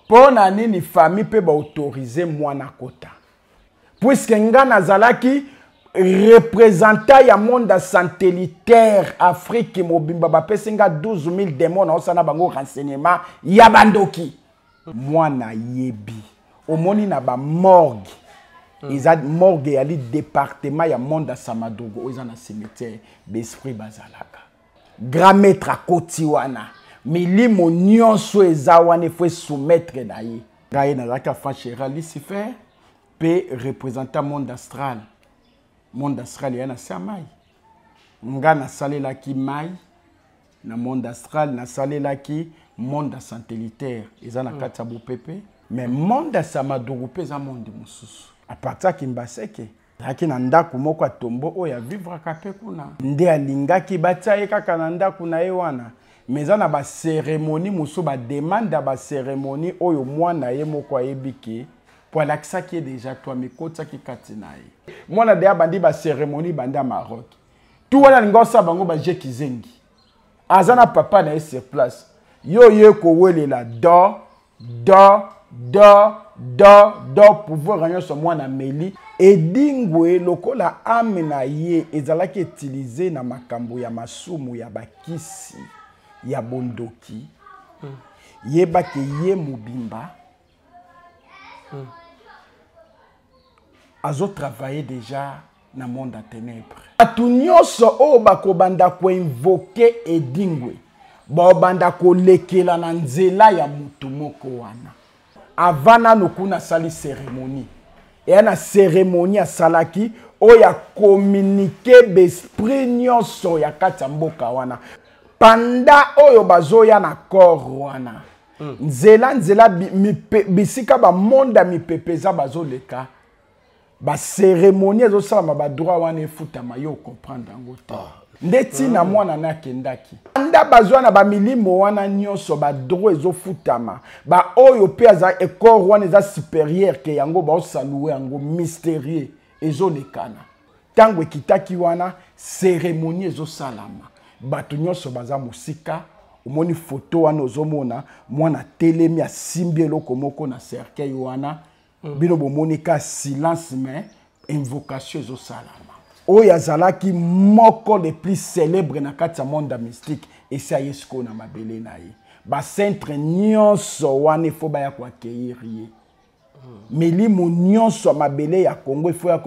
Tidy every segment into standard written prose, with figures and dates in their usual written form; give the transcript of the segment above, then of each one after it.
Mpo na nini famille mpe baautorize mwana kota? Puisque nga nazalaki représentant ya monde satellitaire Afrique mobimba, bapesi nga 12 000 démons, naosala bango renseignement ya bandoki. Mwana yebi omoni na bamorgue, eza morgue eyali département ya monde ya Samadogo oyo eza na cimetière, baesprit bazalaka. Grand maître akoti wana, milimo nyonso eza wana efo esoumettre na ye. Ngai nazalaki afachera Lucifer mpe représentant monde astral. Monde astral eya na se ya mai. Nga nasalelaki mai na monde astral, nasalelaki monde satellitaire eza na kati ya bopepe. Mais monde ya Samadugu mpe eza monde mosusu apartir ya Kimbaseke. Azalaki na ndako moko ya tombo oyo avivraka mpe kuna, nde alingaki batia ye kaka na ndako na ye wana. Mais eza na bacérémonie mosusu, bademande ya bacérémonie oyo mwana ye moko ayebi ke po alakisaki ye déjà to amikotiaki kati na ye. Mwana deya bandi bacérémonie, bandi ya Maroc tu wana, alingi osala bango baje kizengi. Aza na papa na ye sur place, yo ye kowelela do do do do do pouvoir nyonso. Mwana meli Edingwe lokola ame na ye ezalaki utilize na makambo ya masumu ya bakisi ya bondoki. Yebaki ye mobimba azotravaille déjà na monde ya ténèbre. Bato nyonso oyo bakobanda koinvoke Edingwe, baobanda kolekela na nzela ya motu moko wana. Avant nano kuna asali cérémonie, eya na cérémonie asalaki oyo akomunike baesprit nyonso ya kati ya mboka wana. Panda oyo bazoya na corps wana, nzela nzela bisika bamonde ya mipepe eza, bazoleka, bacérémonie ezosalama, badroit wana efutama. Yo okomprendre yango te. Nde ntina mwana na akendaki nda bazwa na bamilimo wana nyonso, badroit ezofutama. Baoyo mpe aza ekor wana eza supérieur ke yango, baosalue yango mystérieux ezolekana. Ntango ekitaki wana, cérémonie ezosalama, bato nyonso baza mosika. Omoni foto wana, ozomona mwana telemi, asimbi eloko moko na cercueil wana. Bino bomoni ka silence, mais invocation ezosalama. Oyo azalaki moko le plus célèbre na kati ya monde ya mystique, esi aye sikoyo na mabele na ye. Bacentre nyonso wana efo baya koaccueillir ye. Milimo nyonso ya mabele ya Congo efo ya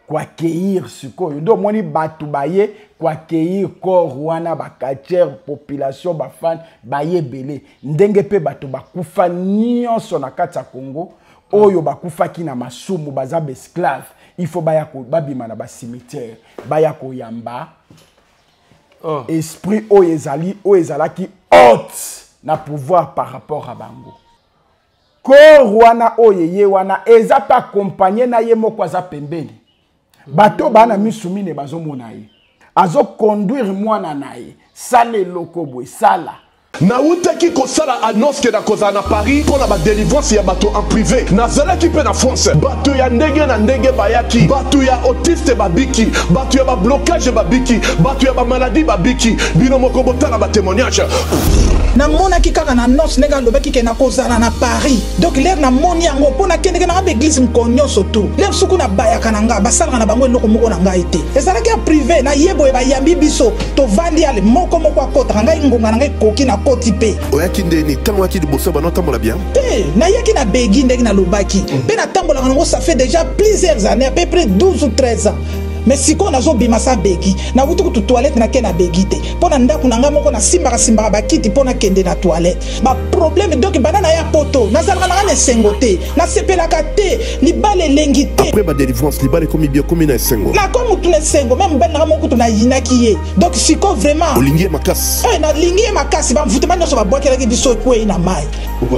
koaccueillir sikoyo. Nde omoni bato baye koaccueillir corps wana, bacatcheur, population, bafan baye ebele. Ndenge mpe bato bakufa nyonso na kati ya Congo, oyo bakufaki na masumu, baza baesclave, il faut baya babima na bacimetière, baya koyamba esprit oyo ezali, oyo ezalaki haute na pouvoir par rapport à bango. Corps wana oyo ye wana eza mpe accompagne na ye moko aza pembeni. Bato baa na misu mine bazomona ye azoconduire mwana na ye, sala eloko boye, sala. Nawutaki kosala annonce ke nakozala na Paris mpo na badelivrance ya bato en privé. Nazalaki mpe na France, bato ya ndenge na ndenge bayaki, bato ya autiste babiki, bato ya bablocage babiki, bato ya bamaladi babiki. Bino moko botala batémoignage. Namonaki kaka na annonce ndenge alobaki ke nakozala na Paris. Donc lere namoni yango, mpo nakendeke nanga baeglise moko nyonso tu, lere suku nabayaka na nga, basalaka na bango eloko moko na ngai te. Ezalaki ya privé na ye boye, bayambi biso, tovandi ale moko moko akotaka. Ngai ngonga na ngai ekoki, nakoti mpe. Oyaki ndeni ntango oyaki liboso bana otambola bien? Te, nayaki na begi ndenge nalobaki, mpe natambolaka nango ça fait déjà plusieurs années, à peu près 12 ou 13 ans. Mais sikoyo nazobima sa begi, nawuti kutu toilette, nake na begi te mpo na ndako na ngai moko nasimbaka simbaka bakiti mpo nakende na toilette. Baproblème donc banda na ya poto, nazalaka na ngai na esengo te, nasepelaka te, libala elengi te. Après badelivrance, libala ekomi bien, ekomi na esengo. Nakomi mutu na esengo, meme mobali na ngai moko kutu nayinaki ye. Donc sikoyo vraiment olingi ye makasi. Eh, nalingi ye makasi. Bamvutema nyonso babwakelaki biso ekwei na mai.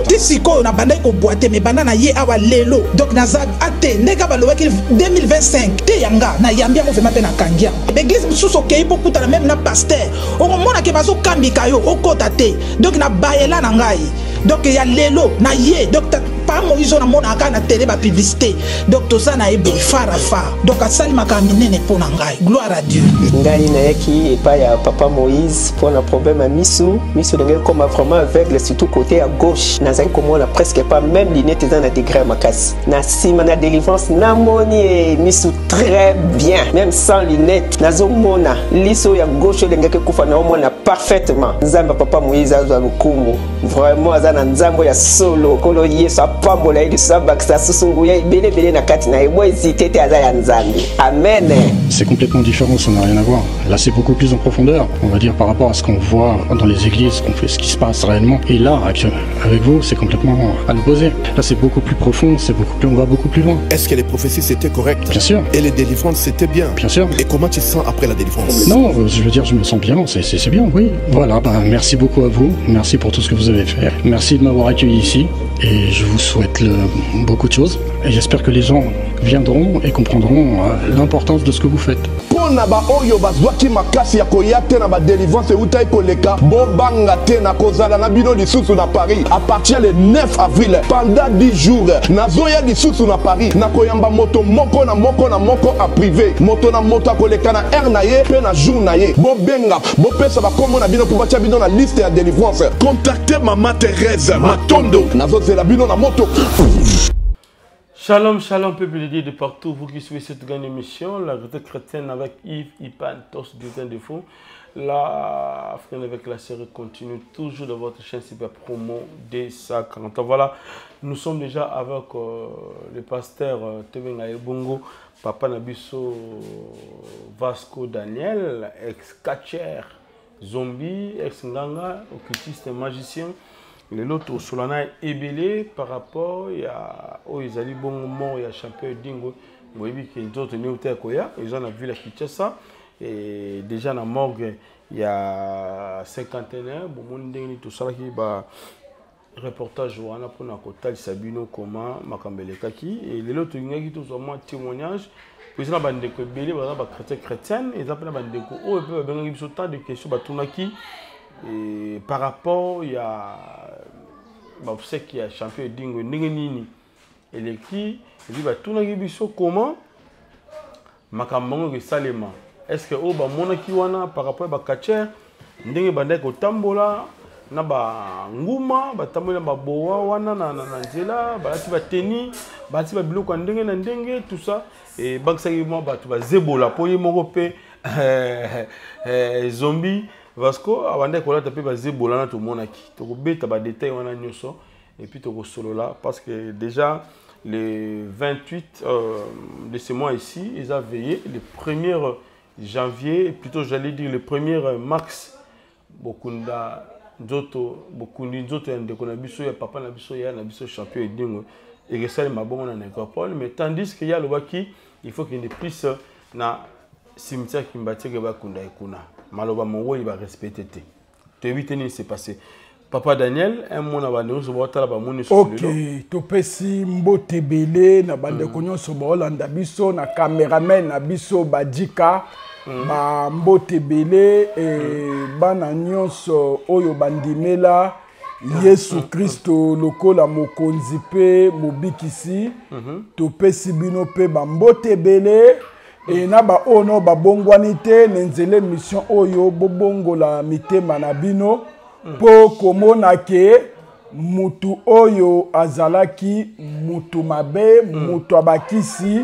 Ti sikoyo nabandaki kobwa te, me banda na ye awa lelo, donc naza ate ndenge balobaki 2025 te ya nga, nayambi yango vraiment mpe nakangi yango. Baeglise mosusu okei mpo okutana meme na paster, okomona ke bazokambika yo okota te. Donc nabayela na ngai, donc ya lelo na ye, donc par Pa Moïse oyo namonaka kaka na tele bapublicité, donc toza na ye boye phare à phare, donc asali makambo minene mpo na ngai. Gloire à Dieu. Ngai nayaki epai ya papa Moïse mpo na problème ya misu. Misu ndenge ekoma vraiment aveugle, surtout côté ya gauche. Nazali komona presque pas, même lunette eza na degré ya makasi. Na nsima na délivrance namoni e misu très bien, même sans lunette nazomona. Liso ya gauche olengaki ekufa, naomona parfaitement. Nzambe ya papa Moïse azwa lokumu, vraiment aza na nzambe ya solo. Nkolo Yesu apambola ye lisusu, abakisa susu nguya ebele ebele na kati na ye. Bo hésite te, aza ya Nzambe. Amen. C'est complètement différent, ça n'a rien à voir. Là, c'est beaucoup plus en profondeur, on va dire, par rapport à ce qu'on voit dans les églises, qu'on fait, ce qui se passe réellement. Et là, avec vous, c'est complètement à l'opposé. Là, c'est beaucoup plus profond, c'est beaucoup plus, on va beaucoup plus loin. Est-ce que les prophéties, c'était correct? Bien sûr. Et les délivrances, c'était bien? Bien sûr. Et comment tu te sens après la délivrance? Non, je veux dire, je me sens bien, c'est bien, oui. Voilà, ben, merci beaucoup à vous, merci pour tout ce que vous avez fait. Merci de m'avoir accueilli ici et je vous souhaite beaucoup de choses. Et j'espère que les gens viendront et comprendront l'importance de ce que vous faites. Mpo na baoyo bazwaki makasi ya koya te na badelivrance eutaki koleka, bobanga te, nakozala na bino lisusu na Paris à partir le 9 avril pendant 10 jours. Nazoya lisusu na Paris, nakoyamba moto moko na moko na moko en privé. Moto na moto akoleka na heure na ye mpe na jour na ye. Bobenga, bopesa bakombo na bino mpo batia bino na liste ya délivrance. Contacte mama Thérèse Matondo, nazozela bino na moto. Shalom, shalom, peuple de Dieu de partout, vous qui suivez cette grande émission, la vérité chrétienne avec Yves Ipan, Tos du de fou. La Africaine avec la série continue toujours dans votre chaîne Super Promo D140. Voilà, nous sommes déjà avec le pasteur Tebenga Ebongo, Papa Nabiso Vasco Daniel, ex-catcher, zombie, ex-nganga, occultiste, magicien. Lelo tosolana ebele par rapport ya oyo ezali bongo mort ya champion Edingwe. Boyebi ke nzoto nini te koya eza na ville ya Kinshasa et déjà na morgue ya cinquantenaire. Bomoni ndenge nini tosalaki ba reportage wana mpona kotalisa bino koma makambo elekaki. Et lelo tolingaki tozwa mwa témoignage po eza na bandeko ebele baza bachrétien chrétienne, eza mpe na bandeko oyo mpe babengaki biso tant de questions batunaki. Et par rapport ya baobsèque ya champion Edingwe ndenge nini eleki, epi batunaki biso comment makambo yango esalema. Est ce que oyo bamonaki wana par rapport ya bacatcher ndenge bandaki kotambola na banguma, batamboli na babowa wana na nzela, balati bateni, balati babiloko ya ndenge na ndenge, tout ça ebakisaki mwa bato bazebola mpo ye moko mpe zombie Vasco abandaki kolata mpe bazebola na tomonaki. Tokobeta badetail wana nyonso et puis tokosolola parce que déjà le 28 de ce mois ici, ils ont veillé le 1er janvier, plutôt j'allais dire le 1er mars, bokunda nzoto, bokundi nzoto ya ndeko na biso, ya papa na biso, ya na biso champion Edingwe, ekesali mabongo na nécropole. Mais tandis que ya lobaki il faut qu'il y ait plus na cimetière Kimbanseke bakunda ekuna maloba mongoli ba respecté te. Toyebi te nini s'est passé. Papa Daniel, un mot na bandeko nyonso baotala bamoni susu Ok, lelo. topesi mbote ebele na bandeko nyonso baolanda biso, na cameraman na biso Badika, bambote ebele e bana nyonso oyo bandimela Yesu Kristo lokola mokonzi mpe mobikisi. Topesi bino mpe bambote ebele e na baoyo no babongwani te na nzela mission oyo, bobongola mitema na bino mpo komona ke mutu oyo azalaki mutu mabe, mutu abakisi,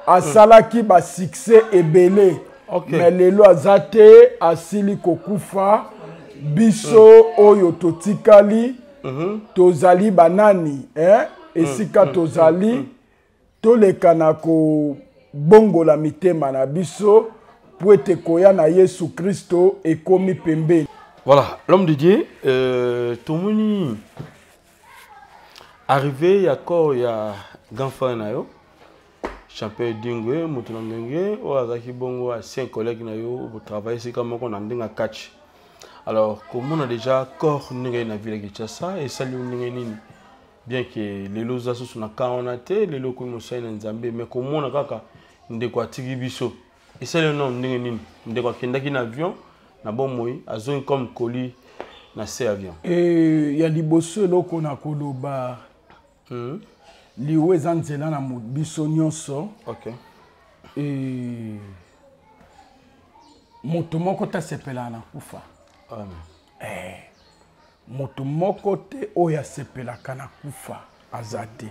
asalaki basuccès ebele, mais lelo aza te, asili kokufa. Biso oyo totikali tozali banani, eh? Esika tozali, toleka na kobongola mitema na biso po ete koya na Yesu Kristo ekomi pembeni. Voilà, l'homme de Dieu, tomoni arrivé ya corps ya grand frère na yo champion Edingwe, moto na ndenge oyo azalaki bongo ancien collègue na yo, botravaille esika moko na ndenge ya catch. Alors komona déjà corps ndenge ye na ville ya Kinshasa esali yo ndenge nini? Bien que lelo oza susu na camp wana te, lelo okomi mosali na Nzambe, mais komona kaka ndeko atiki biso esali yo nano ndenge nini? Ndeko akendaki na avion na bomoi, azongi comme colis na se avion. E, ya liboso eloko na koloba, Liwa eza nzela na biso nyonso. Okay. Moto moko te asepelaka na kufa. Amen. Moto moko te oyo asepelaka na kufa aza te.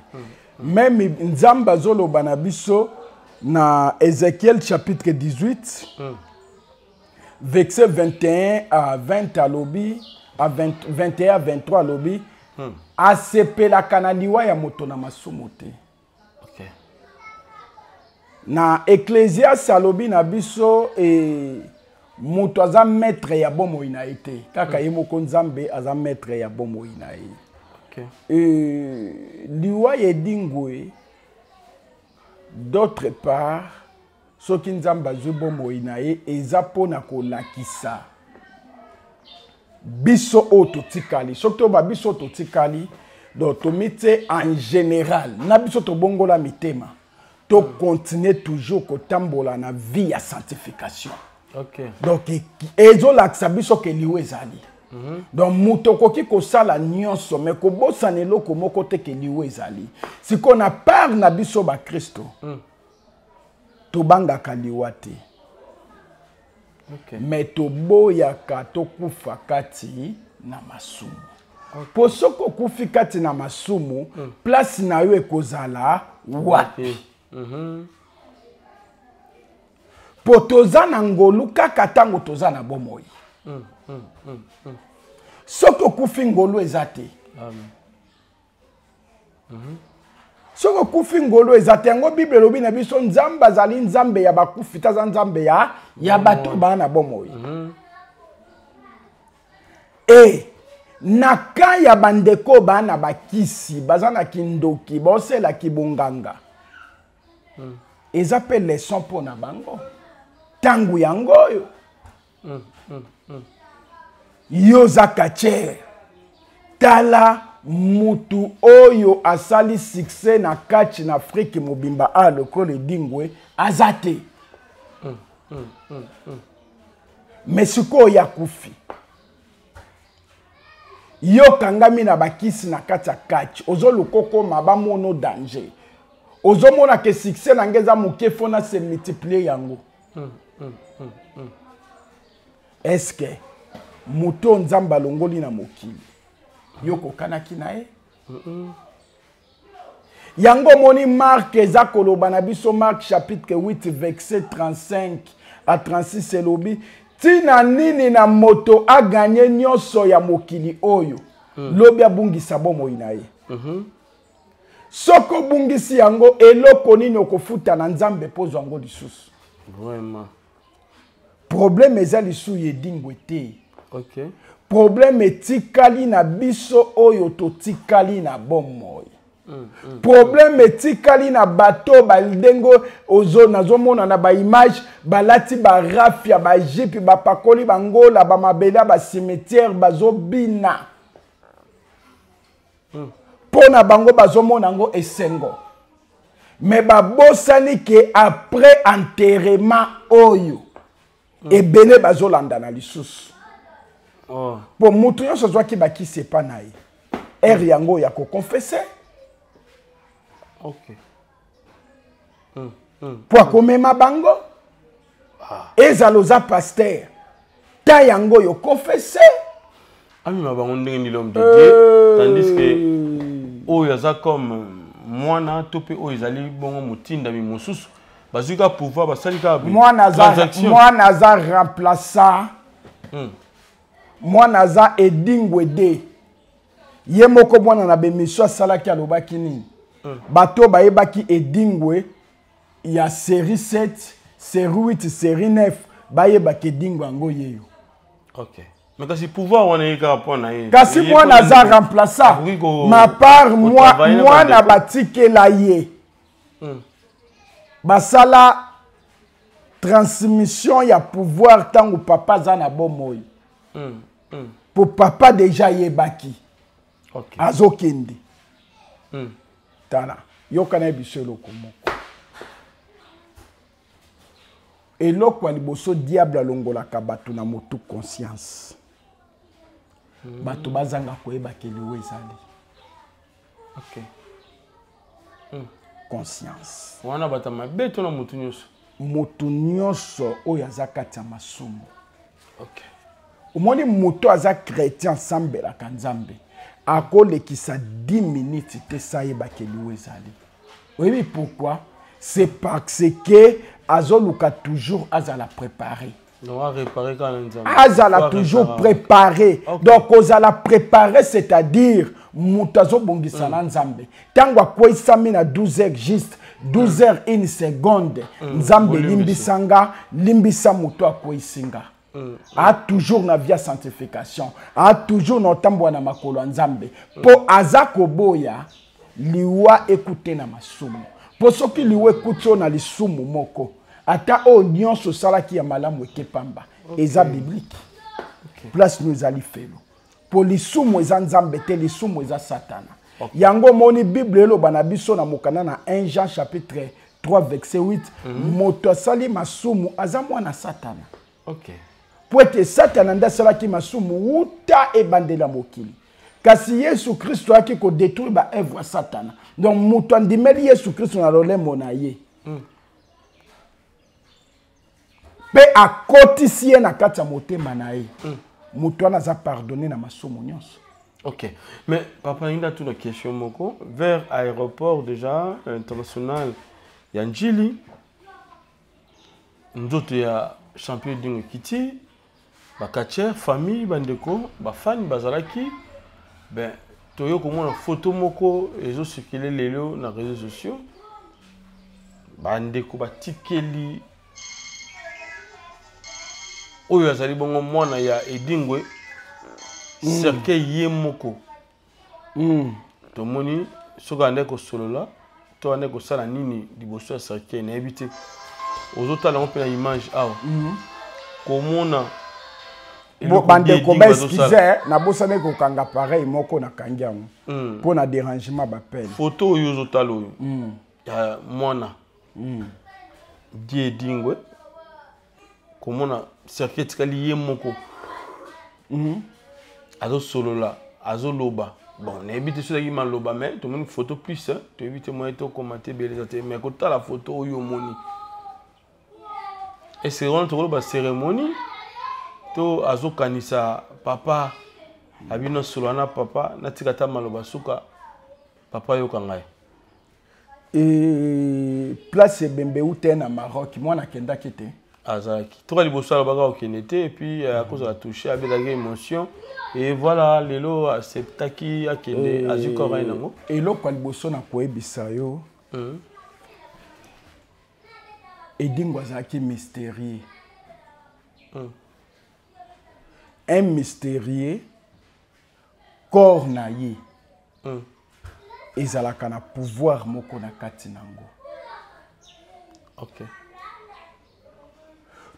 Même Nzambe azoloba na biso na Ézéchiel chapitre 18, verset 21 à 20 alobi, à 20, 21 à 23 alobi, asepelaka na liwa ya moto na masumu te. Na Ecclésiaste alobi na biso moto aza maître ya bomoi na ye te, kaka ye moko Nzambe aza maître ya bomoi na ye. Liwa ya Edingwe, d'autre part, soki Nzambe azwi bomoi na ye eza mpona kolakisa biso oyo totikali. Soki toba biso totikali, donc tomitie en général na biso tobongola mitema, to continuer toujours kotambola na vie ya sanctification. Donc ezolakisa biso ke liwa ezali. Donc moto okoki kosala nyonso mais kobosana eloko moko te ke liwa ezali. Sikoyo na part na biso ba Kristo, tobangaka liwa te. Mais toboyaka tokufa kati na masumu. Po soki okufi kati na masumu, place na yo ekozala wapi? Po toza na ngolu kaka tango toza na bomoi. Soki okufi ngolu eza te. Soki okufi ngolu eza te. Yango Bible elobi na biso Nzambe azali Nzambe ya bakufi te, aza Nzambe ya bato baa na bomoi. Na ka ya bandeko baa na bakisi, baza na kindoki, baosela kibonganga. Eza pe leçon mpo na bango. Tangu yango oyo. Yo za catcheur. Tala mutu oyo asali succès na catch na Afrique mobimba a lokola Edingwe aza te. Mais sikoyo ya kufi. Yo kangami na bakisi na kati ya catch, ozoluka okoma ba mono danger. Ozomona ke succès na ngeza moke fo na se multiplier yango. Est-ce que moto Nzambe alongoli na mokili yo kokanaki na ye? Yango moni Marc eza koloba na biso, Marc chapitre 8 verset 35 à 36 elobi tina nini na moto a gagné nyonso ya mokili oyo, lobi abungisa bomoi na ye. Soko obungisi yango eloko nini okofuta na Nzambe po ozwa yango lisusu? Vraiment. Problème eza lisusu Edingwe te. Problème etikali na biso oyo totikali na bomoi. Problème etikali na bato ba ndengo ozo nazomona na ba image balati ba rafia ba jipe ba pakoli ba ngola ba mabela ba cimetière bazobina. Pona bango bazomona ngo esengo. Mais babosani ke après enterrement oyo ebele bazolanda na lisusu. Po mutu nyonso azwaki bakisi epa na ye. Heure yango ya koconfesser. Po akomema bango. Ezala oza pasteur. Ta yango yo confesser. Amema bango ndenge nini l'homme de Dieu, tandis que oyo aza comme mwana to pe oyo ezali bongo motindami mosusu bazwi kaka pouvoir basali kaka transaction. Mwana aza remplaçant. Mwana aza Edingwe de. Ye moko mwana na bemission asalaki alobaki nini? Bato bayebaki Edingwe ya série 7, série 8, série 9, bayebaki Edingwe yango yeyo. Mais kasi pouvoir wana ye kaka mpo na ye. Kasi Ye mwana mpo na aza ye. remplaçant. Akoki Ma part, ko travailler na mwana bandeko. batikela ye. Basala transmission ya pouvoir tango papa aza na bomoi. Po papa déjà yebaki. Azokende. Tala, yoka na biso eloko moko. Eloko ya liboso diable alongolaka bato na motu conscience. Bato bazanga koyeba ke liwa ezali. Conscience. Wana bato ya mabe to na motu nyonso? Motu nyonso oyo aza kati ya masumu. Ok. Omoni, moto aza chrétien, asambelaka Nzambe, akolekisa 10 minutes te sa ayebaka liwa ezali. Oyebi pourquoi? C'est parce que azoluka toujours azala préparé. Donc aréparé kaka na Nzambe. Azala toujours préparé. Donc kozala préparé, c'est-à-dire moto azobongisa na Nzambe. Ntango akweyisami na 12 heures juste, 12 heures une seconde, Nzambe, limbisa nga, limbisa moto akweyisi nga. A toujours na via sanctification, a toujours na otambola na makolo ya Nzambe, mpo aza koboya liwa ekute na masumu. Mpo soki liwa ekuti oyo na lisumu moko, ata oyo nyonso osalaki ya malamu eke pamba. Eza biblique. Place no ezali felo, mpo lisumu eza Nzambe te, lisumu eza Satana. Yango omoni Bible eloba na biso na mokanda na 1 Jean chapitre 3 verset 8: moto asali masumu aza mwana Satana, po ete Satana nde asalaki masumu wuta ebandeli ya mokili. Kasi Yesu Kristo ayaki kodétruire baœuvre ya Satana. Donc moto andimeli Yesu Kristo na lolemo na ye mpe akotisi ye na kati ya motema na ye, moto wana aza pardonné na masumu nyonso. Ok, mais papa, il a toute la question moko vers aéroport déjà international ya Njili, nzoto ya champion Edingwe ekiti, bacatcheurs, famille, bandeko, bafani bazalaki. Ben, toyo komona photo moko ezocircule lelo na réseaux sociaux, bandeko batikeli oyo azali bongo mwana ya Edingwe, cercueil ye moko. Tomoni soki ande kosolola to ande kosala nini liboso ya cercueil, nayebi te. Ozotala yango mpe na image awa, komona Bo, bandeko, baexcuse, nabosani kokanga pareil moko, nakangi yango mpo na dérangement bapele. Photo oyo ozotala oyo ya mwana die Edingwe, komona cercueil etikali ye moko, azosolola, azoloba. Bon, nayebi te soki ezalaki maloba, mais tomoni photo plus, toyebi te moye tokoma te, ebele eza te. Mais kotala photo oyo omoni, est-ce wana tokoloba cérémonie to azokanisa papa abino solo na papa, natika ata maloba suka, papa yoka ngai? E place ebembe ute na Maroc, mwana akendaki te? Azalaki toka liboso, alobaka okende te, et puis akozala touché, abelaki émotion, et voilà, lelo acceptaki akende, azwi corps ye nango. Eloko ya liboso na koyebisa yo, Edingwe azalaki mystérieux. Un mystérieux, corps na ye ezalaka na pouvoir moko na kati nango.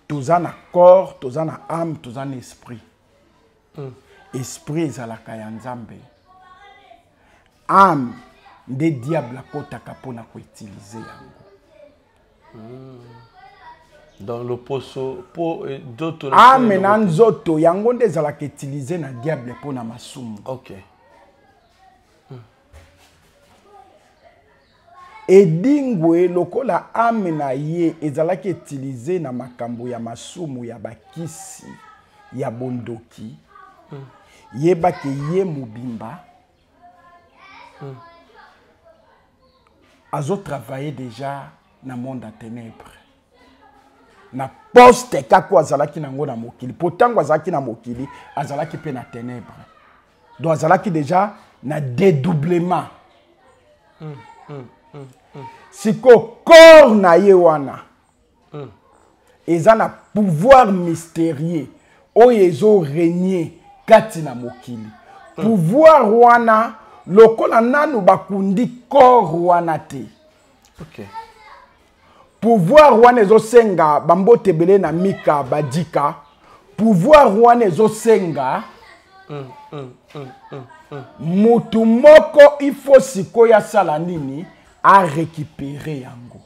Toza na corps, toza na âme, toza na esprit. Esprit ezalaka ya Nzambe, âme nde diable akɔtaka mpona koutiliser yango. Dans loposo po nzoto? Âme na nzoto, yango nde ezalaka utilisé na diable mpona masumu. Edingwe, lokola âme na ye ezalaki utilisé na makambo ya masumu, ya bakisi, ya bondoki, yebaki ye mobimba azotravaille déjà na monde ya ténèbre, na poste kaka oyo azalaki nango na mokili. Po ntango azalaki na mokili, azalaki mpe na ténèbre, donc azalaki déjà na dédoublement. Sikoyo corps na ye wana eza na pouvoir mystérieux oyo ezorégner kati na mokili. Pouvoir wana, lokola nanu bakundi corps wana te, pouvoir wana ezosenga bambote ebele na mika badika. Pouvoir wana ezosenga mutu moko, il faut sikoyo asala nini? Arécupérer yango.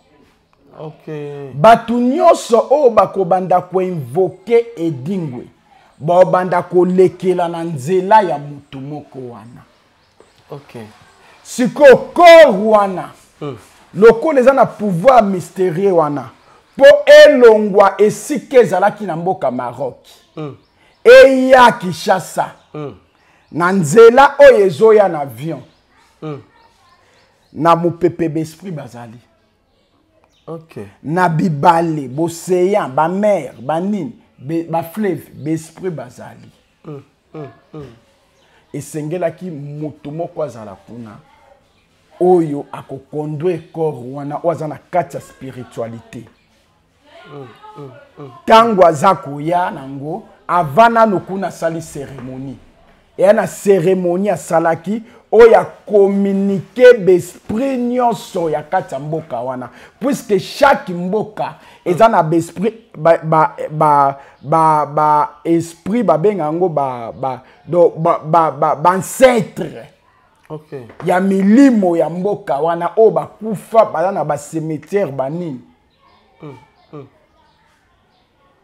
Bato nyonso oyo bakobanda koinvoquer Edingwe, baobanda kolekela na nzela ya mutu moko wana. Sikoyo corps wana Lokola eza na pouvoir mystérieux wana, mpo elongwa esika ezalaki na mboka Maroc, eya Kinshasa, na nzela oyo ezoya na avion, na mopepe baesprit bazali. Na bibale, bocéan, bamer, banini, bafleuve, baesprit bazali. Esengelaki moto moko azala kuna oyo akoconduire corps wana, oyo aza na kati ya spiritualité. Ntango aza koya nango, avant nano kuna asali cérémonie, eya na cérémonie asalaki oyo acommuniquer baesprit nyonso ya kati ya mboka wana, puisque chaque mboka eza na baesprit ba esprit babenga yango ba donc ba ancêtre ya milimo ya mboka wana oyo bakufa, baza na bacimetière, banini.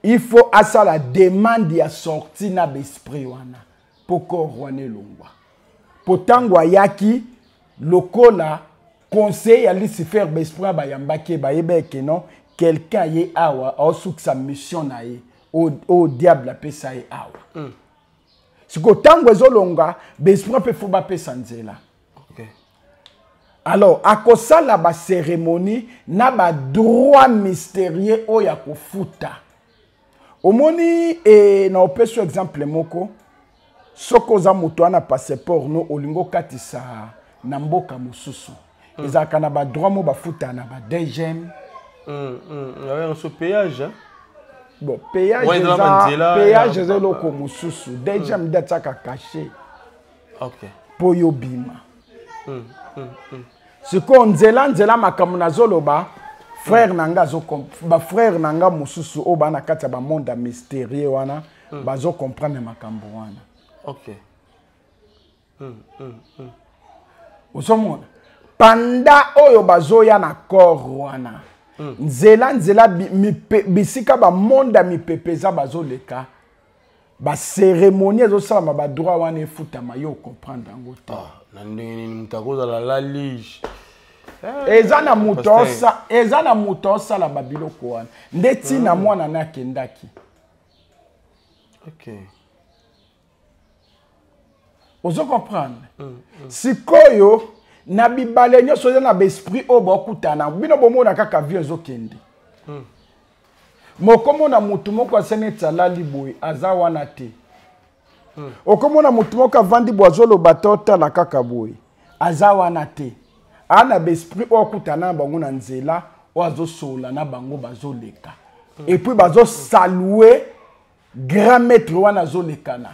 Il faut asala demande ya sortie na baesprit wana mpo corps wana elongwa. Mpo ntango ayaki lokola conseiller ya Lucifer, baesprit wana bayambaki ye, bayeba eke non, quelqu'un aye awa aosukisa mission na ye oyo diable apesa ye awa. Sikoyo ntango ezolonga, baesprit mpe faut bapesa nzela. Alors akosala bacérémonie na badroit mystérieux oyo akofuta. Omoni na opesi yo exemple moko: soki oza moto wana, passeport no, olingi okatisa na mboka mosusu, ezalaka na badroit mo bafutaka na ba DGM. So péage, hein? Bon, péage Ouais, eza eza banzela péage eza eloko mosusu. DGM nde atiaka cachet mpo yo bima. Sikoyo nzela nzela, makambo nazoloba, frère na nga, bafrère na nga mosusu oyo baa na kati ya bamonde ya mystérieux wana, bazocomprendre makambo wana. Ozomona panda oyo bazoya na corps wana, nzela nzela, bisika bamonde ya mipepe eza, bazoleka, bacérémonie ezosalama, badroit wana efutama. Yo ocomprendre yango te. Ah, na ndenge nini moto akozala la lige? Eza na moto Pasteur. eza na moto osala babiloko wana nde ntina mwana na akendaki. Ozo comprendre? Sikoyo na bibale nyonso eza na baesprit oyo baokutana. Bino bomona kaka vie ezokende, mokomona motu moko ase neti alali boye, aza wana te. Okomona motu moko avandi boye, azoloba te, otala kaka boye, aza wana te. Aa na baesprit oyo akutana na bango na nzela, oyo azosola na bango, bazoleka, et puis bazosaluer grand maître wana azolekana,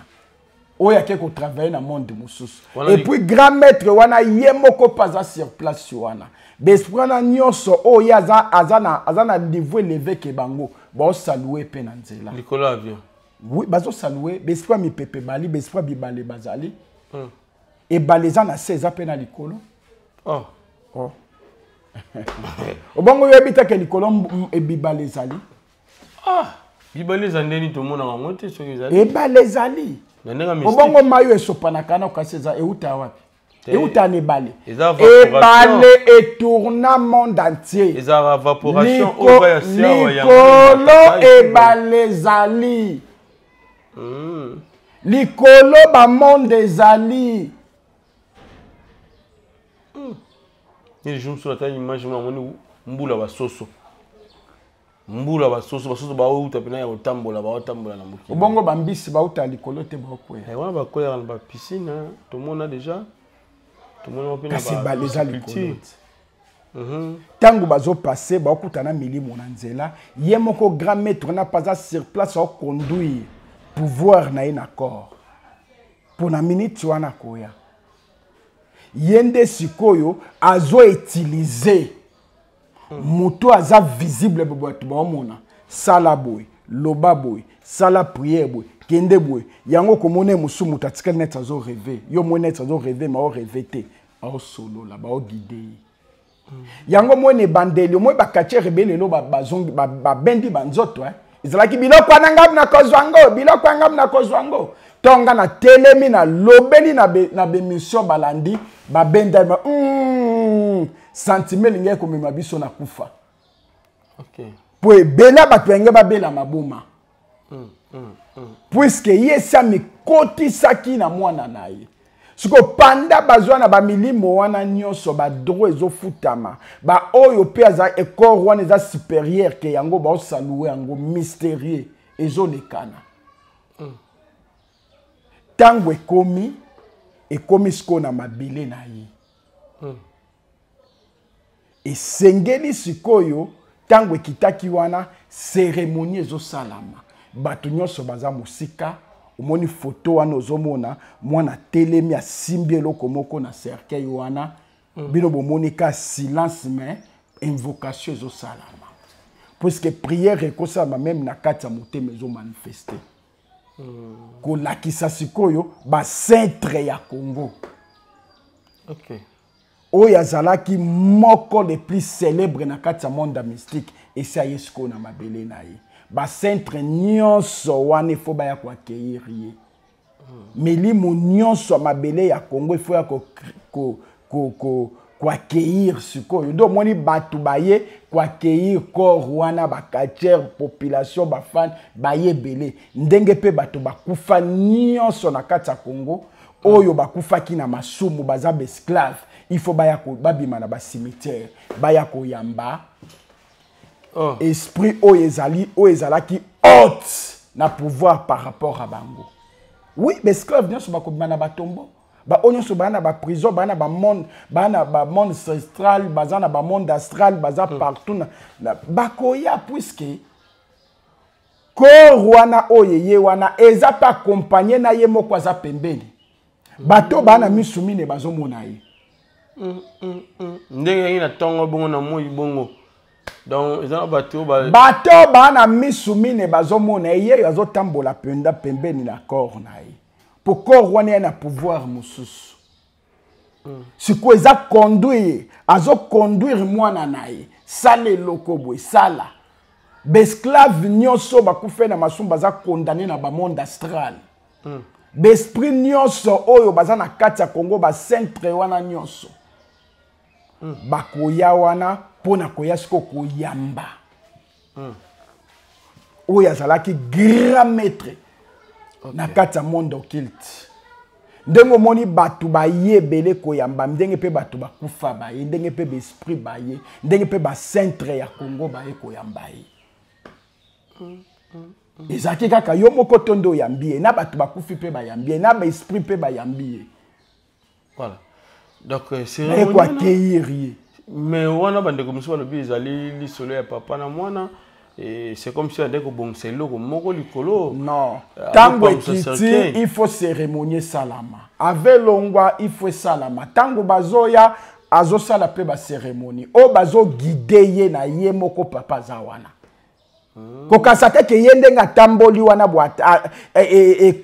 oyo ake kotravailler na monde mosusu. Et puis grand maître wana ye moko mpe aza sur place wana. Baesprit wana nyonso oyo ye aza na niveau élevé ke bango, baosaluer mpe na nzela. Likolo ya avion? Oui, bazosaluer. Baesprit ya mipepe bali, baesprit ya bibale bazali. Ebale eza na se, eza mpe na likolo. Oh. Oh. Obongo oyebi te ke likolo ebibale ezali? Ah, bibale eza ndeni? Tomonaka yango te soki ezali. Ebale ezali. Na ndenge ya mystique. Obongo mai oyo esopanaka na kasi eza euta wapi? Te. Euta na ebale. Eza evaporation. Ebale etourna monde entier. Ezalaka evaporation oyo ya se awa ya Likolo ebale ezali. Likolo bamonde ezali. Nini, jour mosusu ata image mo namoni mbula basoso, mbula basoso, basoso baouta mpena ya kotambola, baotambola na mokili. Obongo bambisi bauta likolo te, baokwea? Eh, wana bakweyaka na bapiscine, tomona déjà, tomona mpe na Kasi ebale eza likolo culture. te. Ntango bazopasser, baokutana milimo na nzela. Ye moko grand maître na mpe aza sur place, aoconduire pouvoir na ye na corps mpo na miniti wana koya. Ye nde sikoyo azoutiliser moto aza visible, bo bato baomona: sala boye, loba boye, sala prière boye, kende boye. Yango komona ye mosusu, moto atikali neti azorêver. Yo moi neti azorêver, ma orêver te, aosolola, baoguider ye. Yango moi ebandeli omoi bacatcheurs ebele lelo bazongi, babendi banzoto, eh. Ezalaki biloko wana, ngai nakozwa yango, biloko ya ngai nakozwa yango. To nga natelemi, nalobeli na baémission, balandi, babenda. Sentiment elingaki komema biso na kufa. Mpo ebele bato yange babela maboma. Puisque ye esi amikotisaki na mwana na ye. Sikoyo panda bazwa na bamilimo wana nyonso, badroit ezofutama, baoyo mpe aza ekor wana eza supérieur ke yango baosalue yango mystérieux ezolekana. Ntango ekomi, ekomi sikoyo na mabele na ye. Esengeli sikoyo ntango ekitaki wana, cérémonie ezosalama, bato nyonso baza mosika. Omoni foto wana, ozomona mwana telemi asimbi eloko moko na cercueil wana. Bino bomoni ka silence, mais invocation ezosalama, puisque prière ekosalama même na kati ya motema, ezomanifeste. Kolakisa sikoyo bacentre ya Congo. Oyo azalaki moko le plus célèbre na kati ya monde ya mystique, esi aye sikoyo na mabele na ye. Bacentre nyonso wana ifo baya koaccueillir ye. Milimo nyonso ya mabele ya Congo ifo ya koaccueillir sikoyo. Nde omoni bato baye koaccueillir corps wana, baquartier, population, bafan baye ebele. Ndenge mpe bato bakufa nyonso na kati ya Congo, oyo bakufaki na masumu, baza baesclave, il faut baya babima na bacimetière, baya koyamba esprit oyo ezali, oyo ezalaki haute na pouvoir par rapport à bango. Oui, baesclave nyonso bakobima na batombo, baoyo nyonso baa na baprison, baa na bamonde, baa na bamonde ancestral, baza na bamonde astral, baza partout bakoya, puisque corps wana oyo ye wana eza mpe accompagné na ye moko aza pembeni. Bato baa na misu mine bazomona ye. Ndenge yangi na ntongo bongo na moi bongo, donc eza na bato bato baa na misu mine bazomona ye, ye azotambola mpenza pembeni na corps na ye, po corps wana ye na pouvoir mosusu. Sikoyo eza conduire, azoconduire mwana na ye, sala eloko boye, sala. Baesclave nyonso bakufe na masumu, baza condamné na bamonde astral. Baesprit nyonso oyo baza na kati ya Congo, bacentre wana nyonso bakoya wana mpo na koya sikoyo koyamba oyo azalaki grand maître na kati ya monde occulte. Ndenge omoni bato baye ebele koyamba, ndenge mpe bato bakufa baye, ndenge mpe baesprit baye, ndenge mpe bacentre ya Congo baye koyamba ye. Ezalaki kaka yo moko to nde oyambi ye, na bato bakufi mpe bayambi ye, na baesprit mpe bayambi ye. Voilà, donc naye koaccueillir ye. Mais wana bandeko mosusu balobi ezali lisolo ya papa na mwana, et c'est comme si ande kobongisa eloko moko likolo. Non, ntango ekiti, il faut cérémonie esalama. Ave longwa, il faut esalama. Ntango bazoya, azosala mpe bacérémonie oyo bazoguide ye na ye moko. Papa aza wana, kokasa te ke ye ndenge atamboli wana bo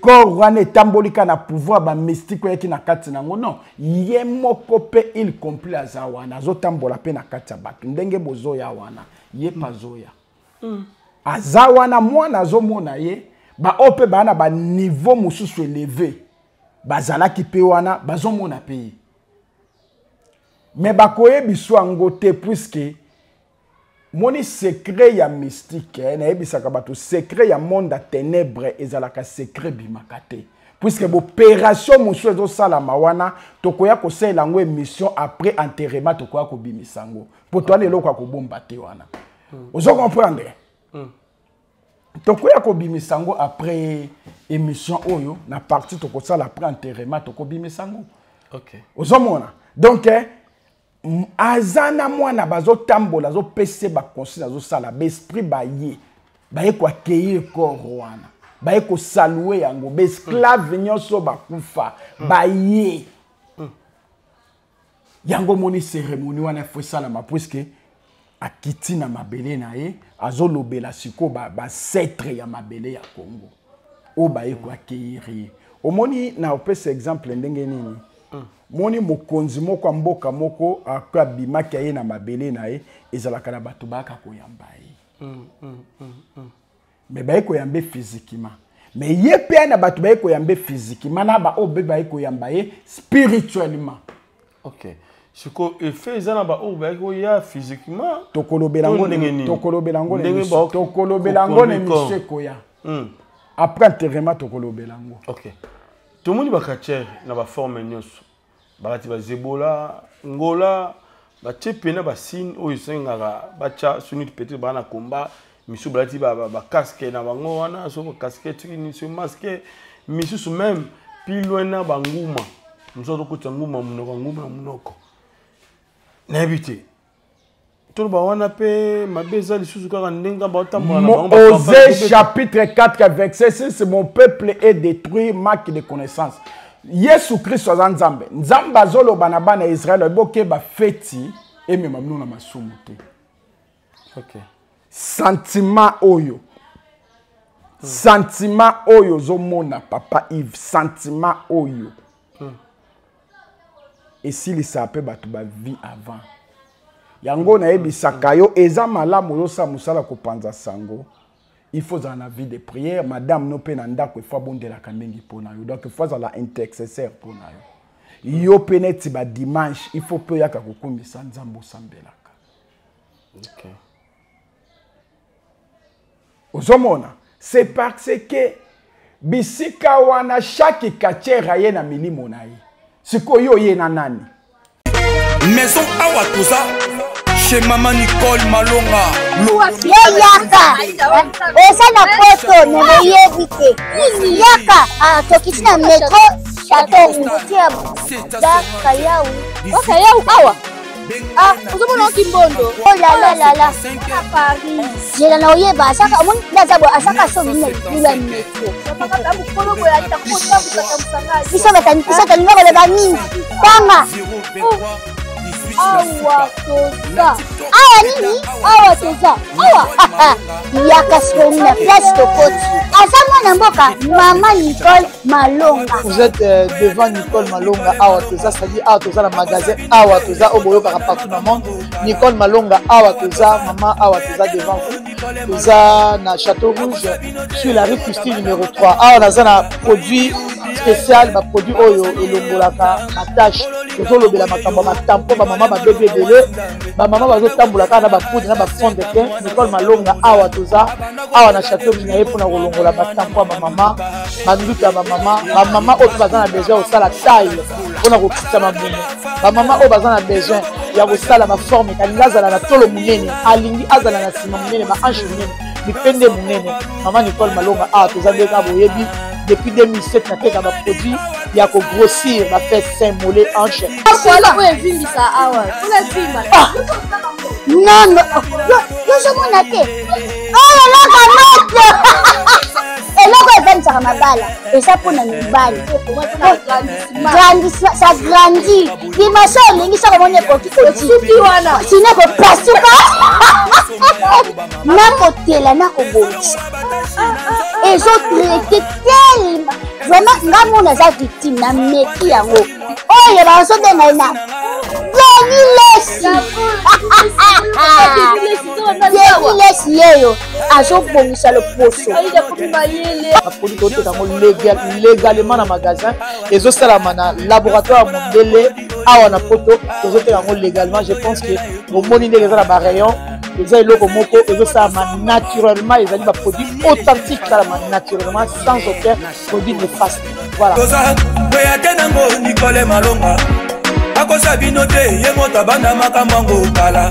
corps wana etamboli kaka na pouvoir bamystique oyaki na kati nango. Non, ye moko mpe il complet aza wana, azotambola mpe na kati ya bato. Ndenge bozoya wana, ye mpe azoya, aza wana, mwana azomona ye. Baoyo mpe baa na baniveau mosusu élevé bazalaki mpe wana, bazomona mpe ye, mais bakoyebiso yango te, puisque moni secret ya mystique, nayebisaka bato, secret ya monde ya ténèbre ezalaka secret, bimaka te, puisque boopération mosusu ezosalama wana, tokoya kosalela yango émission après enterrement, tokoya kobimisa yango, mpo towana eloko ya kobomba te wana. Ozo comprendre? Tokoya kobimisa yango après émission oyo, na partie tokosala après enterrement, tokobimisa yango. Ozomona? Donc aza na mwana, bazotambola, azopesa baconsigne, azosala. Baesprit baye, baye koaccueillir corps wana, baye kosalue yango. Baesclave nyonso bakufa baye. Yango omoni cérémonie wana efo esalama, puisque akiti na mabele na ye, azolobela sikoyo bacetre ya mabele ya Congo oyo baye koaccueillir ye. Omoni, na opesa exemple ndenge nini. Moni mokonzi moko ya mboka moko ako abimaki, aye na mabele na ye, ezalaka na bato bayaka koyamba ye. Mais baye koyamba ye physiquement, mais ye mpe aye na bato baye koyamba ye physiquement, na baoyo mpe baye koyamba ye spirituellement. Ok. Sikoyo effet eza na baoyo bayaki koya physiquement. Tokolobela yango ndenge nini? Tokolobela yango na émission, tokolobela yango na émission ekoya. Après enterrement tokolobela yango. Ok. Tomoni ba catcheurs na ba forme nyonso. Balati ba zebola, ngola, batie pena ba signe oyo esengaka batya sunite peut-être baa na combat, misusu balati ba casque na bango wana, so ba casquette soki nini, so masque, misusu même plus loin na banguma, mosusu azokotisa nguma monoko, nguma na monoko, nayebi te. Toloba wana mpe mabe eza lisusu kaka ndenge baotambola na bango. Osée chapitre 4 verset 6, mon peuple est détruit manque de connaissance. Yesu Kristo aza Nzambe. Nzambe azoloba na bana ya Israele, bokeba feti emema bino na masumu te. Okay. Sentiment oyo. Sentiment oyo ozomona papa Yves, sentiment oyo. Esilisa pe bato ba vie avant. Yango nayebisaka yo eza malamu oyosala mosala kopanza sango. Il faut ozala na vie de prière, madame no pe na ndako il faut abondelaka mingi mpo na yo. Donc il faut azala intercesseur mpo na yo. Yo pe neti ba dimanche, il faut pe oyaka kokumisa Nzambe osambelaka. Okay. Ozomona, c'est parce que bisika wana chaque quartier aye na milimo na ye. Sikoyo ye na nani? Maison awa toza chez Maman Nicole Malonga. Yo yaka oza na poto me boyebi te yaka tokiti na metro chateau rouge ya bakayau bakayau awa. Ah, ozomona oki mbondo. Oh la la la la. Na Paris. Zela na oyeba asaka omoni ndaza bo asaka so bino lula metro. Biso batani biso tolinga koloba mingi. Tanga. Awa toza. Awa nini? Awa toza. Awa. Yaka sikoyo na place tokoti. Aza mwana mboka Mama Nicole Malonga. Vous êtes devant Nicole Malonga awa toza, c'est-à-dire awa toza na magasin awa toza oyo boyokaka partout dans le monde. Nicole Malonga awa toza, maman awa toza devant vous. Toza na Château Rouge sur la rue Christine numéro 3. Awa naza na produit spécial, ba produit oyo elongolaka ba tâche. Tozolobela makambo ya matampo, ba mama babebi ebele, ba mama bazotambola kaka na ba poudre na ba fond de teint. Nicole Malonga awa toza awa na Château Rouge na ye mpona kolongola ba tampo ya ba mama, ba nduta ya ba mama, ba mama oyo mpe baza na besoin ya kosala taille mpona kokitisa mabumu, ba mama oyo baza na besoin ya kosala ba forme, alingi azala na tolo monene, alingi azala na nsima monene, ba hanche monene, mipende monene. Mama Nicole Malonga awa toza nde kaka boyebi depuis 2007 nateka ba produit ya ko grossir ba fesses, seins, mollets, hanches. Voilà oyo evimbisa awa. Mpona evimba. Ah! Non, non. Yo ozomona te. Oyo eloko moto. Eloko evandisaka mabala eza mpona mibali. Grandissement, ça grandit. Dimension olingi soki omoni ekoki osuki wana. Sino ekopasuka. Nakotela nakobongisa. Ezo traité tellement. Vraiment, nga mona aza victime na meki yango. Oyo bazobenga ye na Denis Lessi. Denis Lessi yeyo azobongisa loposo. Baproduit toteka yango légalement na magasin, ezosalama na laboratoire ya mondele awa na poto, tozoteka yango légalement. Je pense que bomoni ndenge eza na ba rayon, eza eloko moko ezosalama naturellement, ezali ba produit authentique, esalama naturellement sans aucun produit néfaste. Voilà. Toza kweya te nango Nicole Malonga akosa bino te, ye moto abanda makambo yango kala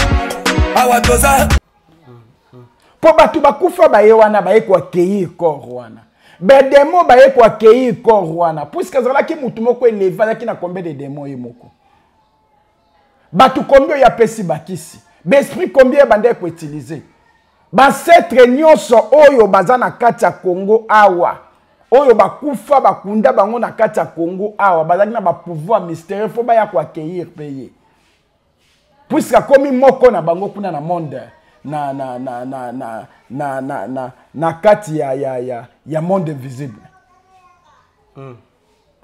awa toza. Po bato bakufa baye wana baye koaccueillir corps wana, bedemo baye koaccueillir corps wana, puisque azalaki mutu moko élevé, azalaki na combien de démons ye moko, bato combien oyo apesi bakisi, baesprit combien ebandaki koutiliser, bancêtre nyonso oyo baza na kati ya Congo awa, oyo bakufa bakunda bango na kati ya Congo awa, bazalaki na ba pouvoir mystérieux, fo baya koaccueillir pe ye, puisque akomi moko na bango kuna na monde na, na, na, na, na, na, na, na, na kati ya, ya, ya, ya monde invisible.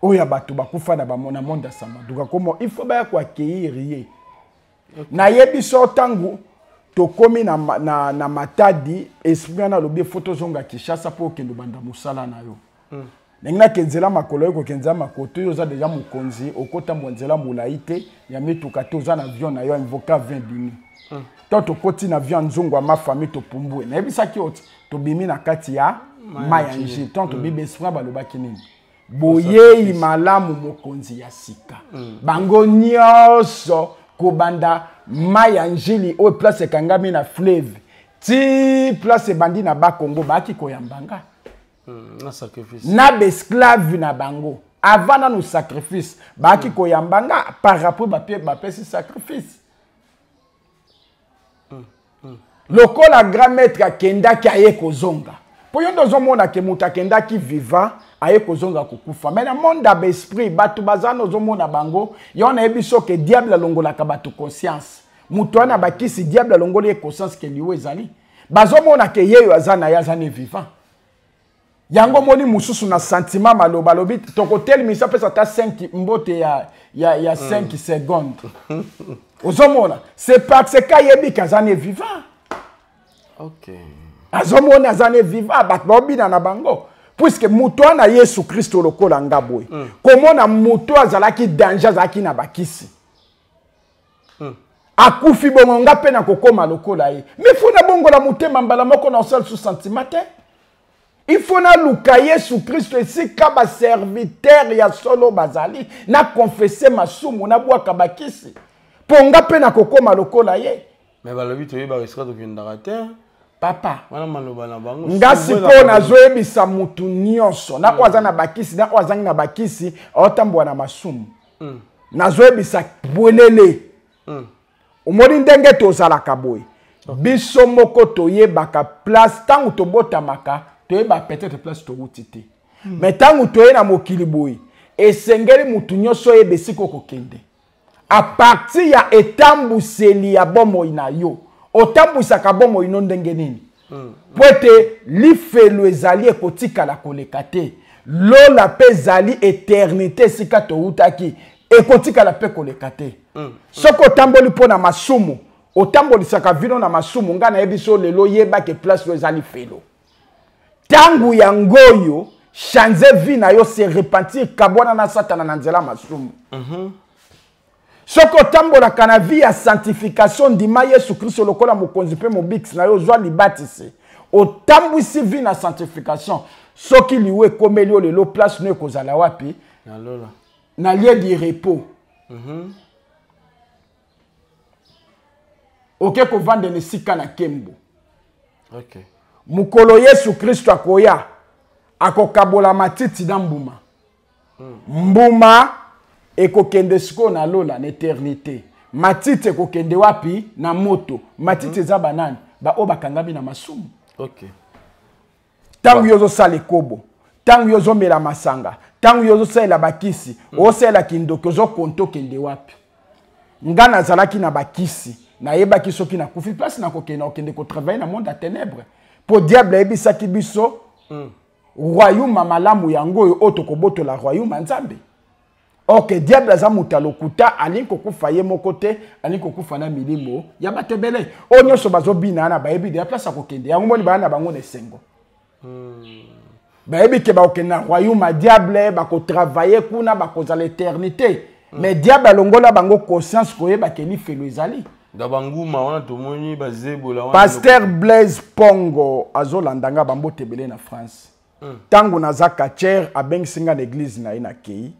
Oyo ya bato bakufa na, ba, na monde ya Samaduka, komo il faut baya koaccueillir ye. Nayebi so ntango tokomi na, na, na Matadi, esprit wana alobi faut tozonga Kinshasa mpo okende obanda mosala na yo. Ndenge nake nzela makolo oyo kokende nzela makolo to yo oza deja mokonzi, okotambwa nzela molai te ya mituka te, oza na avion na yo, invoke avion ebimi. To tokoti na avion ya nzungu ya ma famille, topumbwe. Nayebisaki yo ti tobimi na kati ya mai ya Njili. Ntango tobibi esprit balobaki nini? Boyei malamu mokonzi ya sika. Bango nyonso kobanda mai ya Njili oyo place ekangami na fleuve ti place ebandi na Bakongo baaki koyamba nga. Na sacrifice. Na baesclave na bango. Avant nanu sacrifice, baaki koyamba nga par rapport bapesi sacrifice. Lokola grand maître akendaki aye kozonga. Po yo nde ozomona ke moto akendaki vivant aye kozonga kokufa. Mais na monde ya baesprit, bato baza na ozomona bango, yo nayebi so ke diable alongolaka bato conscience. Moto wana bakisi diable alongoli ye conscience ke liwa ezali. Bazomona ke yeyo aza na ye aza ne vivant. Yango moni mususu na sentiment maloba lobi tokotelemisa pesa ata 5 mbote ya 5 secondes. Ozomona, c'est parce que ayebi ke aza ne vivant. Azomona aza ne vivant, bato baobina na bango. Puisque moto wana Yesu Kristo lokola nga boye. Komona moto azalaki danger, azalaki na bakisi. Akufi bongo nga pe na kokoma lokola ye. Mais faut na bongola motema mbala moko na osala sous sentiment te. Il faut na luka Yesu Kristo esika ba serviteur ya solo bazali, na confesser masumu, na bwaka bakisi. Po nga pe na kokoma lokola ye. Mais balobi toyeba esika tokendaka te. Papa. Wana maloba na bango. Nga sikoyo nazoyebisa mutu nyonso, na oyo aza na bakisi, na oyo azangi na bakisi, aotambola na masumu. Nazoyebisa bwelele. Omoni ndenge tozalaka boye. Biso moko toyebaka place ntango tobotamaka, toyeba peut-être place towuti te. Mais ntango toye na mokili boye, esengeli mutu nyonso oyeba esika okokende. A partir ya etambuseli ya bomoi na yo, otambusaka bomoi no ndenge nini? Po ete lifelo ezali ekotikala koleka te. Lola pe ezali éternité esika towutaki, ekotikala pe koleka te. Soki otamboli mpo na masumu, otambolisaka vino na masumu, nga nayebi so lelo yebake place oyo eza lifelo. Tangu ya ngoyo, changer vie na yo, se repentir, kabwana na satana na nzela masumu. Soki otambolaka na vie ya sanctification, ndima Yesu Kristo lokola mokonzi mpe mobikisi na yo, ozwa libatisi, otambwisi vie na sanctification. Soki liwa ekomeli yo lelo, place no ekozala wapi? Na lola. Na lieu du repos. Oke kovanda na esika na nkembo. Mokolo Yesu Kristo akoya, akokabola matiti na mbuma. Mbuma ekokende sikoyo na lola na éternité. Matiti ekokende wapi? Na moto. Matiti eza banani? Ba oyo bakangami na masumu. Tango yo ozosala ekobo, tango yo ozomela masanga, tango yo ozosalela bakisi, osalela kindoki, ozokonte okende wapi? Nga nazalaki na bakisi, nayebaki soki nakufi place nakokende, nakokende kotravailler na monde ya ténèbres. Po diable ayebisaki biso, royaume ya malamu yango oyo, oyo tokobotola royaume ya Nzambe. Or que diable aza moto ya lokuta, alingi kokufa ye moko te, alingi kokufa na milimo ya bato ebele. Oyo nyonso bazobina wana bayebi deja place ya kokende. Yango moni baya na bango na esengo. Bayebi ke bakokende na royaume ya diable, bakotravailler kuna, bakozala éternité. Mais diable alongola bango conscience koyeba ke lifelo ezali. Da banguma wana tomoni bazebola wana. Pasteur Blaise Pongo azolanda nga bambote ebele na France. Tango naza catcher, abengisi nga na église na ye na kei.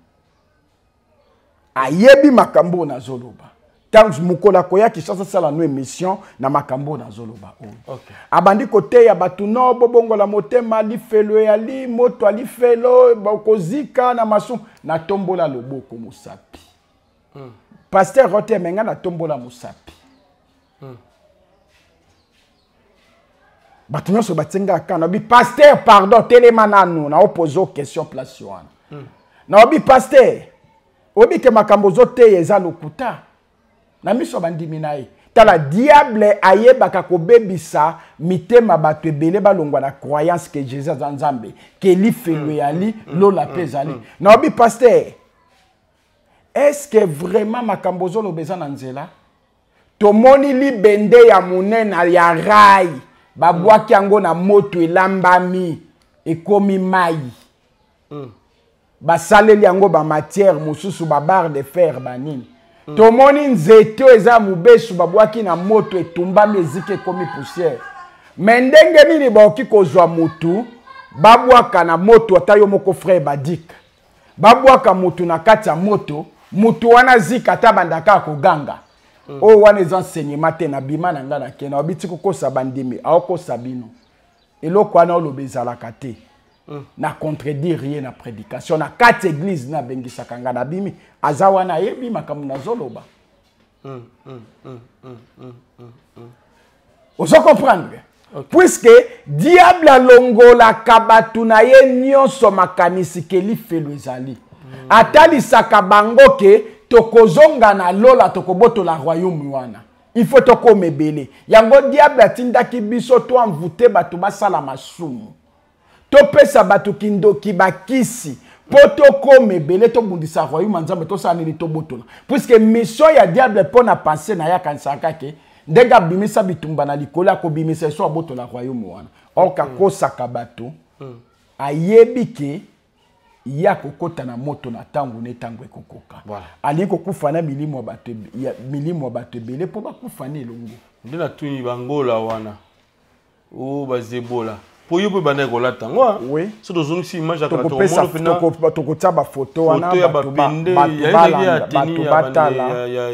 Ayebi makambo oyo nazoloba. Tango mokolo akoya Kinshasa sala no émission na makambo oyo nazoloba oyo. Abandi koteya bato no bobongola motema, lifelo eyali, moto ya lifelo, bokozika na masumu. Natombola loboko mosapi. Pasteur Rote menga natombola mosapi. Bato nyonso batinga kaka, nabi pasteur pardon, telema nanu, na opose question place wana. Nabi pasteur, oyebi ke makambo ozoteya eza lokuta. Na miso bandimi na ye. Tala diable ayebaka kobebisa mitema bato ebele balongwa na croyance que Jésus aza Nzambe, que lifelo eyali, lola pe ezali. Nabi pasteur, est-ce que vraiment makambo ozoloba eza na nzela? Tomoni libende ya monene ya rai, babwaki yango na moto elambami, ekomi mai. Basaleli yango bamatière mosusu, babarre de fer, banini. Tomoni nzete oyo eza mobesu, babwaki na moto, etumbami, eziki, ekomi poussière. Me ndenge nini bakoki kozwa motu babwaka na moto? Ata yo moko, frère Badik, babwaka motu na kati ya moto, motu wana zika, ata bandaka koganga. Oyo wana eza enseignement te. Nabima na ngai, nakende obiti kokosa bandimi, aokosa bino. Eloko wana oloba ezalaka te. Na contredire ye na prédication na kati église, nabengisaka ngai, nabimi, aza wana, ayebi makambo nazoloba. Ozo comprendre? Puisque diable alongolaka bato na ye nyonso makanisi ke lifelo ezali. Atalisaka bango ke tokozonga na lola, tokobotola royaume wana, il faut tokoma ebele. Yango diable atindaki biso toenvoûter bato, basala masumu, topesa bato kindoki, bakisi, mpo tokoma ebele, tobundisa royaume ya Nzambe, tosala nini, tobotola. Puisque mission ya diable, mpo na pensée na ye, akanisaka ke ndenge abimisa bitumba na likolo, akobimisa eso, abotola royaume wana. Or akosaka bato. Ayebi ke ye akokɔta na moto na ntango ne ntango ekokoka. Alingi kokufa na milimo ya bato, milimo ya bato ebele mpo bakufa na elongo. Nde natuni, bangola wana o bazebola, mpo yo mpe bandaki kolata yango? Oui. So tozongisi image ya kala, Tokopesa tokomona mpena tokotia bafoto wana, foto ya bato bapende bato ya balanda, teni bato ya batala. Ya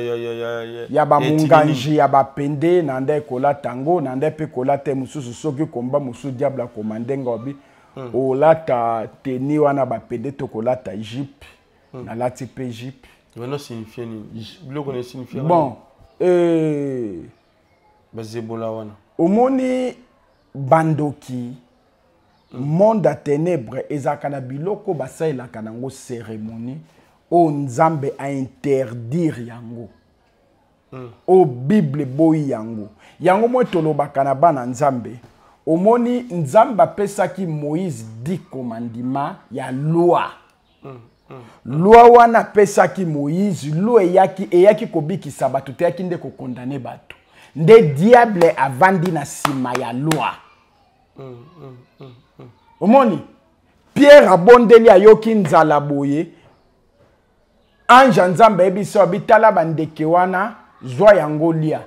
ya bamunganji ya bapende na nde kolata yango, na nde mpe kolata mosusu. Soki komba mosusu diable akoma ndenge obi olata teni wana bapende to kolata jupe, nalati mpe jupe. Wana signifie nini? Biloko na esignifie? Bon, Bazebola wana. Omoni, bandoki, monde ya ténèbre ezalaka na biloko basalelaka nango cérémonie oyo Nzambe ainterdire yango, oyo Bible eboyi yango. Yango moi tolobaka na bana Nzambe. Omoni, Nzambe apesaki Moïse 10 commandement ya loi. Loi wana apesaki Moïse, loi eyaki kobikisa bato te, eyaki nde kocondamner bato. Nde diable avandi na nsima ya loi. Omoni, Pierre abondeli, ayoki nzala boye, ange ya Nzambe ayebisi abi: "Tala bandeke wana, zwa yango, lia."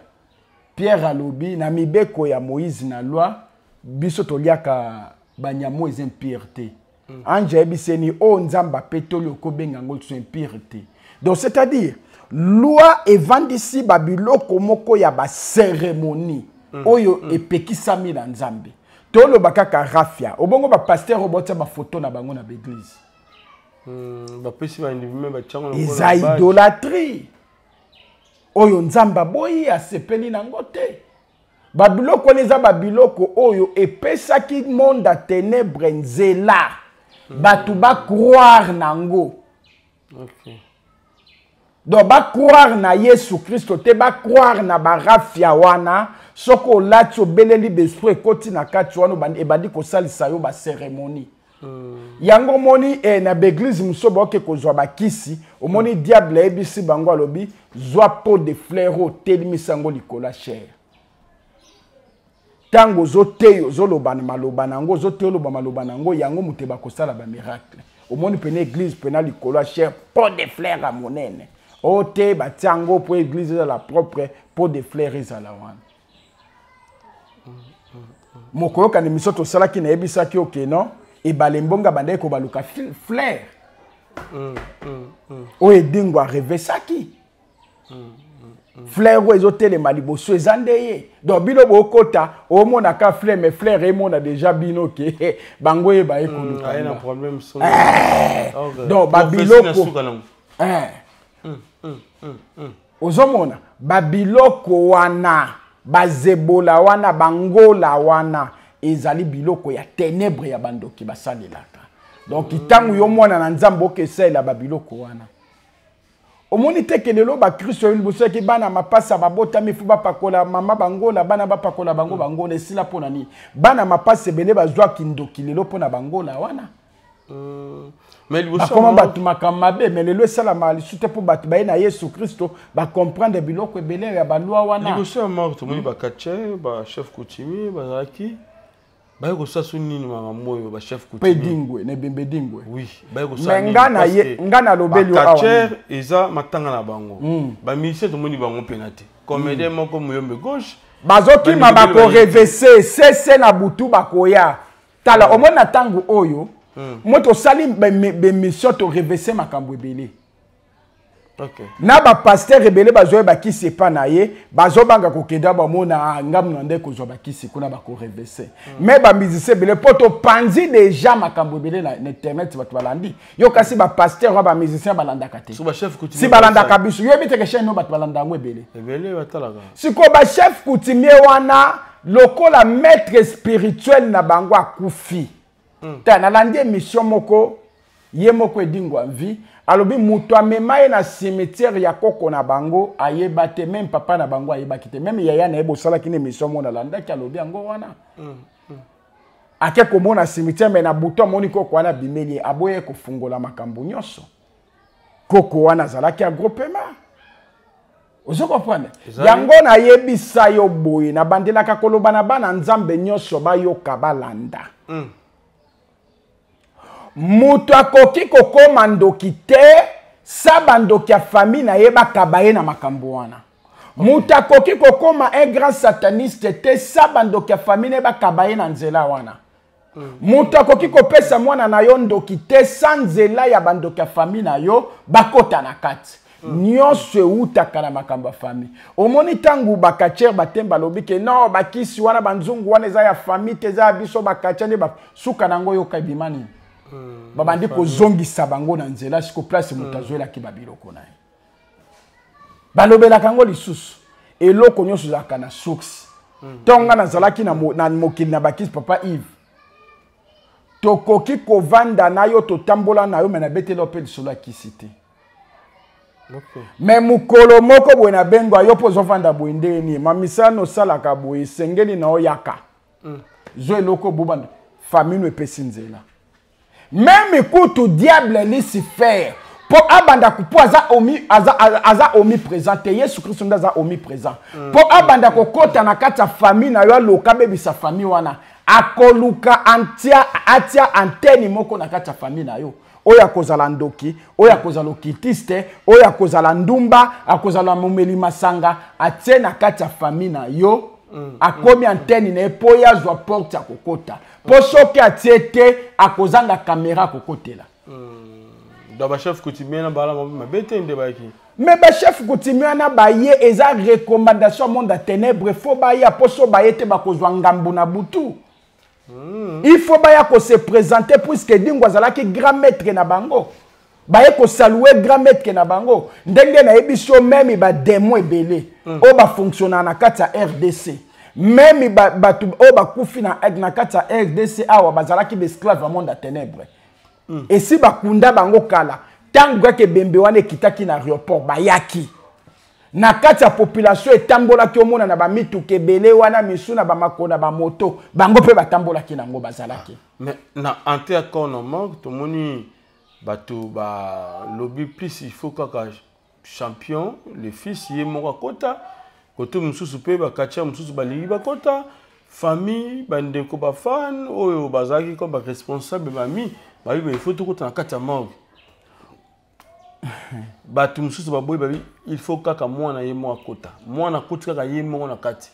Pierre alobi: "Na mibeko ya Moïse, na loi, biso toliaka banyama oyo eza impure te." Ange ayebisi ye nini? Oyo Nzambe apetoli, okobenga yango lisusu impure te. Donc c'est-à-dire loi evandisi babiloko moko ya bacérémonie oyo epekisami na Nzambe. Toloba kaka rafia, obongo bapasteur oyo baotia bafoto na bango na baeglise. Bapesi baindividu batiango. Eza idolâtrie oyo Nzambe aboyi, asepeli nango te. Babiloko wana eza babiloko oyo epesaki monde ya ténèbre nzela, bato bacroire nango. Donc bacroire na Yesu Kristo te, bacroire na barafia wana. Soki olati, obeleli, baesprit ekoti na kati wana, ebandi kosalisa yo bacérémonie. Yango omoni na baeglise mosusu baoke kozwa bakisi. Omoni, diable ayebisi bango, alobi: "Zwa pot de fleur oyo, otelemisi yango likolo ya chaire. Ntango ozoteya, ozoloba na maloba na yango, ozoteya, oloba maloba na yango, yango moto bakosala bamiracle." Omoni pene église pena likolo ya chaire, pot de fleur ya monene oyo te, batia yango mpo église ezala propre, pot de fleur ezala wana. Mokoyokani miso tosalaki, nayebisaki oke non, ebale mbongo abandaki kobaluka fleur oyo Edingo arevesaki, fleur oyo ezotelema liboso eza nde ye. Donc bino bokota, omonaka fleur, mais fleur emona déjà bino ke bango oyeba ye koluka. Aye na problème. Donc babiloko ozomona, babiloko wana, bazebola wana, bangola wana, ezali biloko ya ténèbre, ya bandoki basalelaka. Donc ntango yo mwana na Nzambe okesalela babiloko wana, omoni te ke lelo bakristo oyo liboso yaki bana mapasa babotami, fu bapakola mama bangola, bana bapakola bango bangola, esila. Mpo na nini bana mapasa ebele bazwaki ndoki lelo? Mpo na bangola wana. Mais liboso bakoma bato makambo mabe. Mais lelo esalamaka lisusu te, mpo bato baye na Yesu Kristo, bacomprendre biloko ebele ya baloi wana. Liboso ya mort, tomoni bacatcheurs, bachef coutumier bazalaki. Baye kosala so nini makambo oyo bachef mpe dingwe na ebembe dingwe? Oui, baye kosala. Mais nga na ye, nga nalobeli yo awa, eza matanga na bango. Bamusicien tomoni bango mpena te. Comédien moko Muyombe Gauche. Bazokima, bakorevese sese na butu, bakoya. Tala, omoni na ntango oyo mo tosali bemission, torevese makambo ebele na bapasteur ebele bazoya bakisi epa na ye, bazobanga kokenda, bamona ngambu na nde kozwa bakisi kuna, bakorevese. Mais bamusicien ebele, mpo topanzi déjà makambo ebele na internet, bato balandi yo. Kasi bapasteur wa bamusicien balandaka te. Si balandaka biso, yoyebi teke chaîne oyo bato balanda yango ebele. Ebele batalaka. Sikoyo bachef coutumier wana, lokola maître spirituel na bango akufi, ta nalandi émission moko, ye moko Edingwa Mvi alobi moto amema ye na cimetière ya koko na bango ayeba te, même papa na bango ayebaki te, même yaya na ye. Bosalaki na émission moko, nalandaki, alobi yango wana. Ake komona cimetière, mais na butu amoni koko wana abimeli ye, aboye kofungola makambo nyonso. Koko wana azalaki agropema, ozo comprendre? Yango nayebisa yo boye, nabandelaka koloba na bana Nzambe nyonso bayoka, balanda. Moto akoki kokóma ndoki te sa bandoki ya famille na ye bakaba ye na makambo wana. Moto akoki kokóma un grand sataniste te sa bandoki ya famille na ye bakaba ye na nzela wana. Moto akoki kopesa mwana na yo ndoki te sa nzela ya bandoki ya famille na yo bakota na kati. Nyonso eutaka na makambo ya famille. Omoni ntango bacatcheur batemba, balobi ke non, bakisi wana, banzungu wana eza ya famille te, eza ya biso bacatcheur nde. Suka na yango, yoka ebima nini? Babandi kozongisa bango na nzela. Siko place moto azwelaki babiloko na ye, balobelaka yango lisusu. Eloko nyonso ezalaka na source. Ntongo nga nazalaki na mokili na bakisi, papa Yves, tokoki kovanda na yo, totambola na yo, mais nabeteli yo mpe lisolo ya kisi te. Mais mokolo moko boye nabengwa yo mpo ozovanda boye, ndenge nini mamisano osalaka boye, esengeli na oyaka zwa eloko bobanda famille no epesi nzela. Même kutu diable Lucifer, mpo abanda, mpo aza omniprésent te, Yesu Kristo nde aza omniprésent, mpo abanda kokɔta na kati ya famille na yo, aloka abebisa famille wana, akoluka antia, atia antenne moko na kati ya famille na yo, oyo akozala ndoki, oyo akozala occultiste, oyo akozala ndumba, akozala momeli masanga, atie na kati ya famille na yo. Akomi antenne na ye mpo ye azwa porte ya kokota, mpo soki atie te, akozanga caméra akokotela. Donc bachef coutumier na bala mabe te nde bayaki? Mais bachef coutumier wana baye, eza recommandation ya monde ya ténèbre. Faut baya, mpo so baye te, bakozwa ngambo na butu. Il faut baya kose présenter, puisque Dingo azalaki grand maître na bango. Baye kosaluer grand maître na bango. Ndenge nayebi so, même badémon ebele oyo bafonctionnaka na kati ya RDC, même bato oyo bakufi na kati ya RDC awa, bazalaki baesclave ya monde ya ténèbre. Esi bakunda bango kala. Ntango kaka ebembe wana ekitaki na aéroport, bayaki na kati ya population etambolaki, omona na bamituka ebele wana, misu na bamakolo na bamoto, bango mpe batambolaki nango, bazalaki. Mais na entrée ya corps na morgue, tomoni bato balobi plus il faut kaka Champion le fils ye moko akota. Kote mosusu mpe bacatcheur mosusu balingi bakota. Famille, bandeko, bafan oyo bazalaki comme baresponsable, bami babi il faut tokota na kati ya morgue. Bato mosusu baboyi, babi il faut kaka mwana ye moko akota. Mwana akoti kaka ye moko na kati.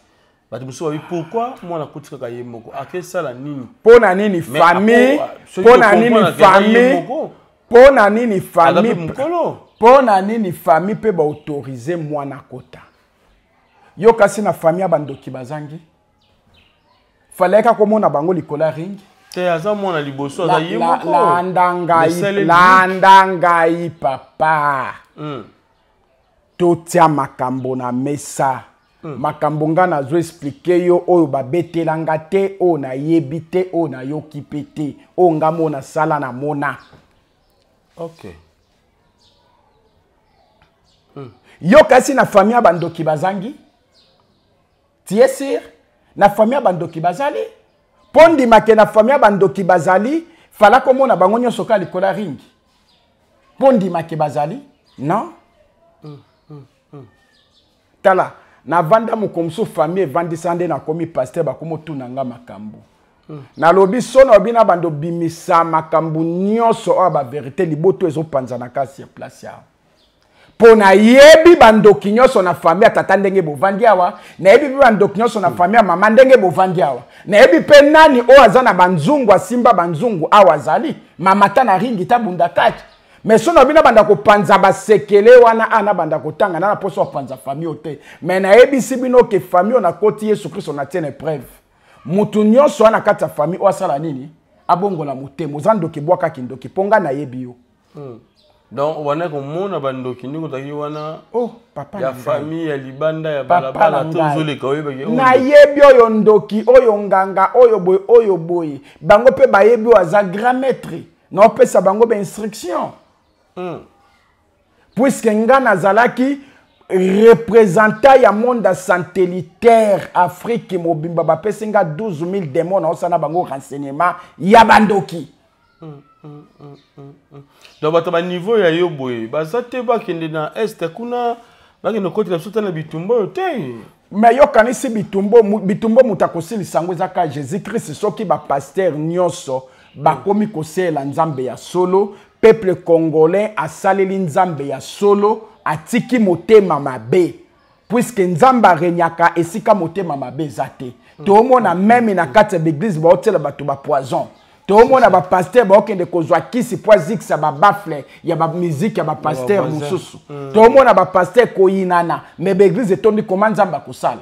Bato mosusu babi pourquoi mwana akoti kaka ye moko, akesala nini? Mpo na nini famille, mpo na nini famille, mpo na nini famille, mpo na nini famille mpe baautorize mwana akota? Yo kasi na famille ya bandoki bazangi, falaki komona bango likolo ya ring. Te, aza mwana liboso, aza ye moko. Landa ngai, landa ngai, papa. Totia makambo na mesa. Makambo nga nazo expliquer yo, oyo babetelanga te, oyo nayebi te, oyo nayoki mpe te, oyo nga mo nasala namona. Yo kasi na famille ya bandoki bazangi, tu es sûr na famille ya bandoki bazali? Mpo ndimake na famille ya bandoki bazali, fala komona bango nyonso kaka likolo ya ringi mpo ndimake bazali? Non. Tala, navanda moko mosusu, famille evandisa nde nakomi pasteur, bakomi otuna nga makambo. Nalobi so na bina bando bimisa makambo nyonso oyo ba vérité liboto ezopanzana kasi ya place awa. Mpo nayebi bandoki nyonso na famille ya tata ndenge bovandi awa, nayebi mpe bandoki nyonso na famille ya mama ndenge bovandi awa, nayebi mpe nani oyo aza na banzungu, asimba banzungu awa azali mama ta na ringi ta bunda kati. Mais so na bino banda kopanza basekele wana a na banda kotanga na na poso kopanza famille oyo te. Mais nayebisi bino ke famille oyo nakoti Yesu Kristo na tie na épreuve. Moto nyonso wana kati ya famille oyo asala nini? Abongola motema. Oza ndoki, bwaka kindoki mpo nga nayebi yo. Donc wana komona bandoki ndenge ozalaki wana. Oh, papa ya na ngai. Famille ya libanda ya Papa balabala na to ngai. ozoleka oyebaki oyo Nayebi oyo ndoki, oyo nganga, oyo boye, oyo boye. Bango mpe bayebi oyo aza grand maître. Naopesa bango ba instruction. Puisque nga nazalaki représentant ya monde satellitaire Afrique mobimba, bapesi nga 12 000 démons, naosala bango renseignement ya bandoki. Donc bato baniveau ya yo boye baza te, bakende na Est kuna, bakende kotela biso ta na bitumba oyo te. Mais yokanisi bitumbo bitumbo moto akosilisa yango eza kaka Jésus Christ. Soki bapasteur nyonso bakomi kosalela Nzambe ya solo, peuple congolais asaleli Nzambe ya solo, atiki motema mabe, puisque Nzambe aregnaka esika motema mabe eza te. Toomona même na kati ya baeglise baotiela bato bapoison, toomona bapasteur baokende kozwa kisi po azikisa babaffle ya bamiziki ya bapasteur Ya bavoisin. mosusu. Toomona bapasteur koyinana, mais baeglise etondi. Koma Nzambe akosala?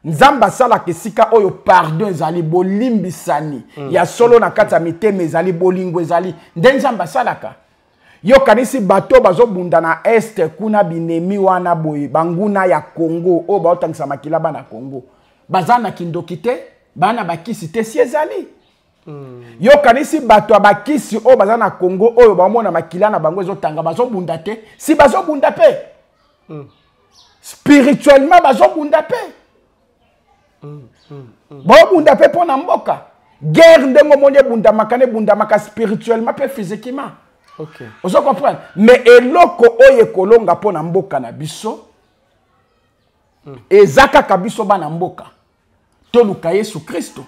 Nzambe asalaka esika oyo pardon ezali, bolimbisani ya solo na kati ya mitema ezali, bolingo ezali, nde Nzambe asalaka. Yokanisi bato oyo bazobunda na Est kuna, binemi wana boye, banguna ya Congo oyo baotangisa makila bana Congo, baza na kindoki te, baa na bakisi te? Si ezali. Yokanisi bato ya bakisi oyo baza na Congo, oyo baomona makila na bango ezotanga, bazobunda te? Si bazobunda mpe spirituellement, bazobunda mpe, baobunda mpe mpo na mboka. Guerre ndenge omoni ebundamaka na ebundamaka spirituellement mpe physiquement. Ozo comprendre? Mais eloko oyo ekolonga mpo na mboka na biso eza kaka biso bana mboka toluka Yesu Kristo,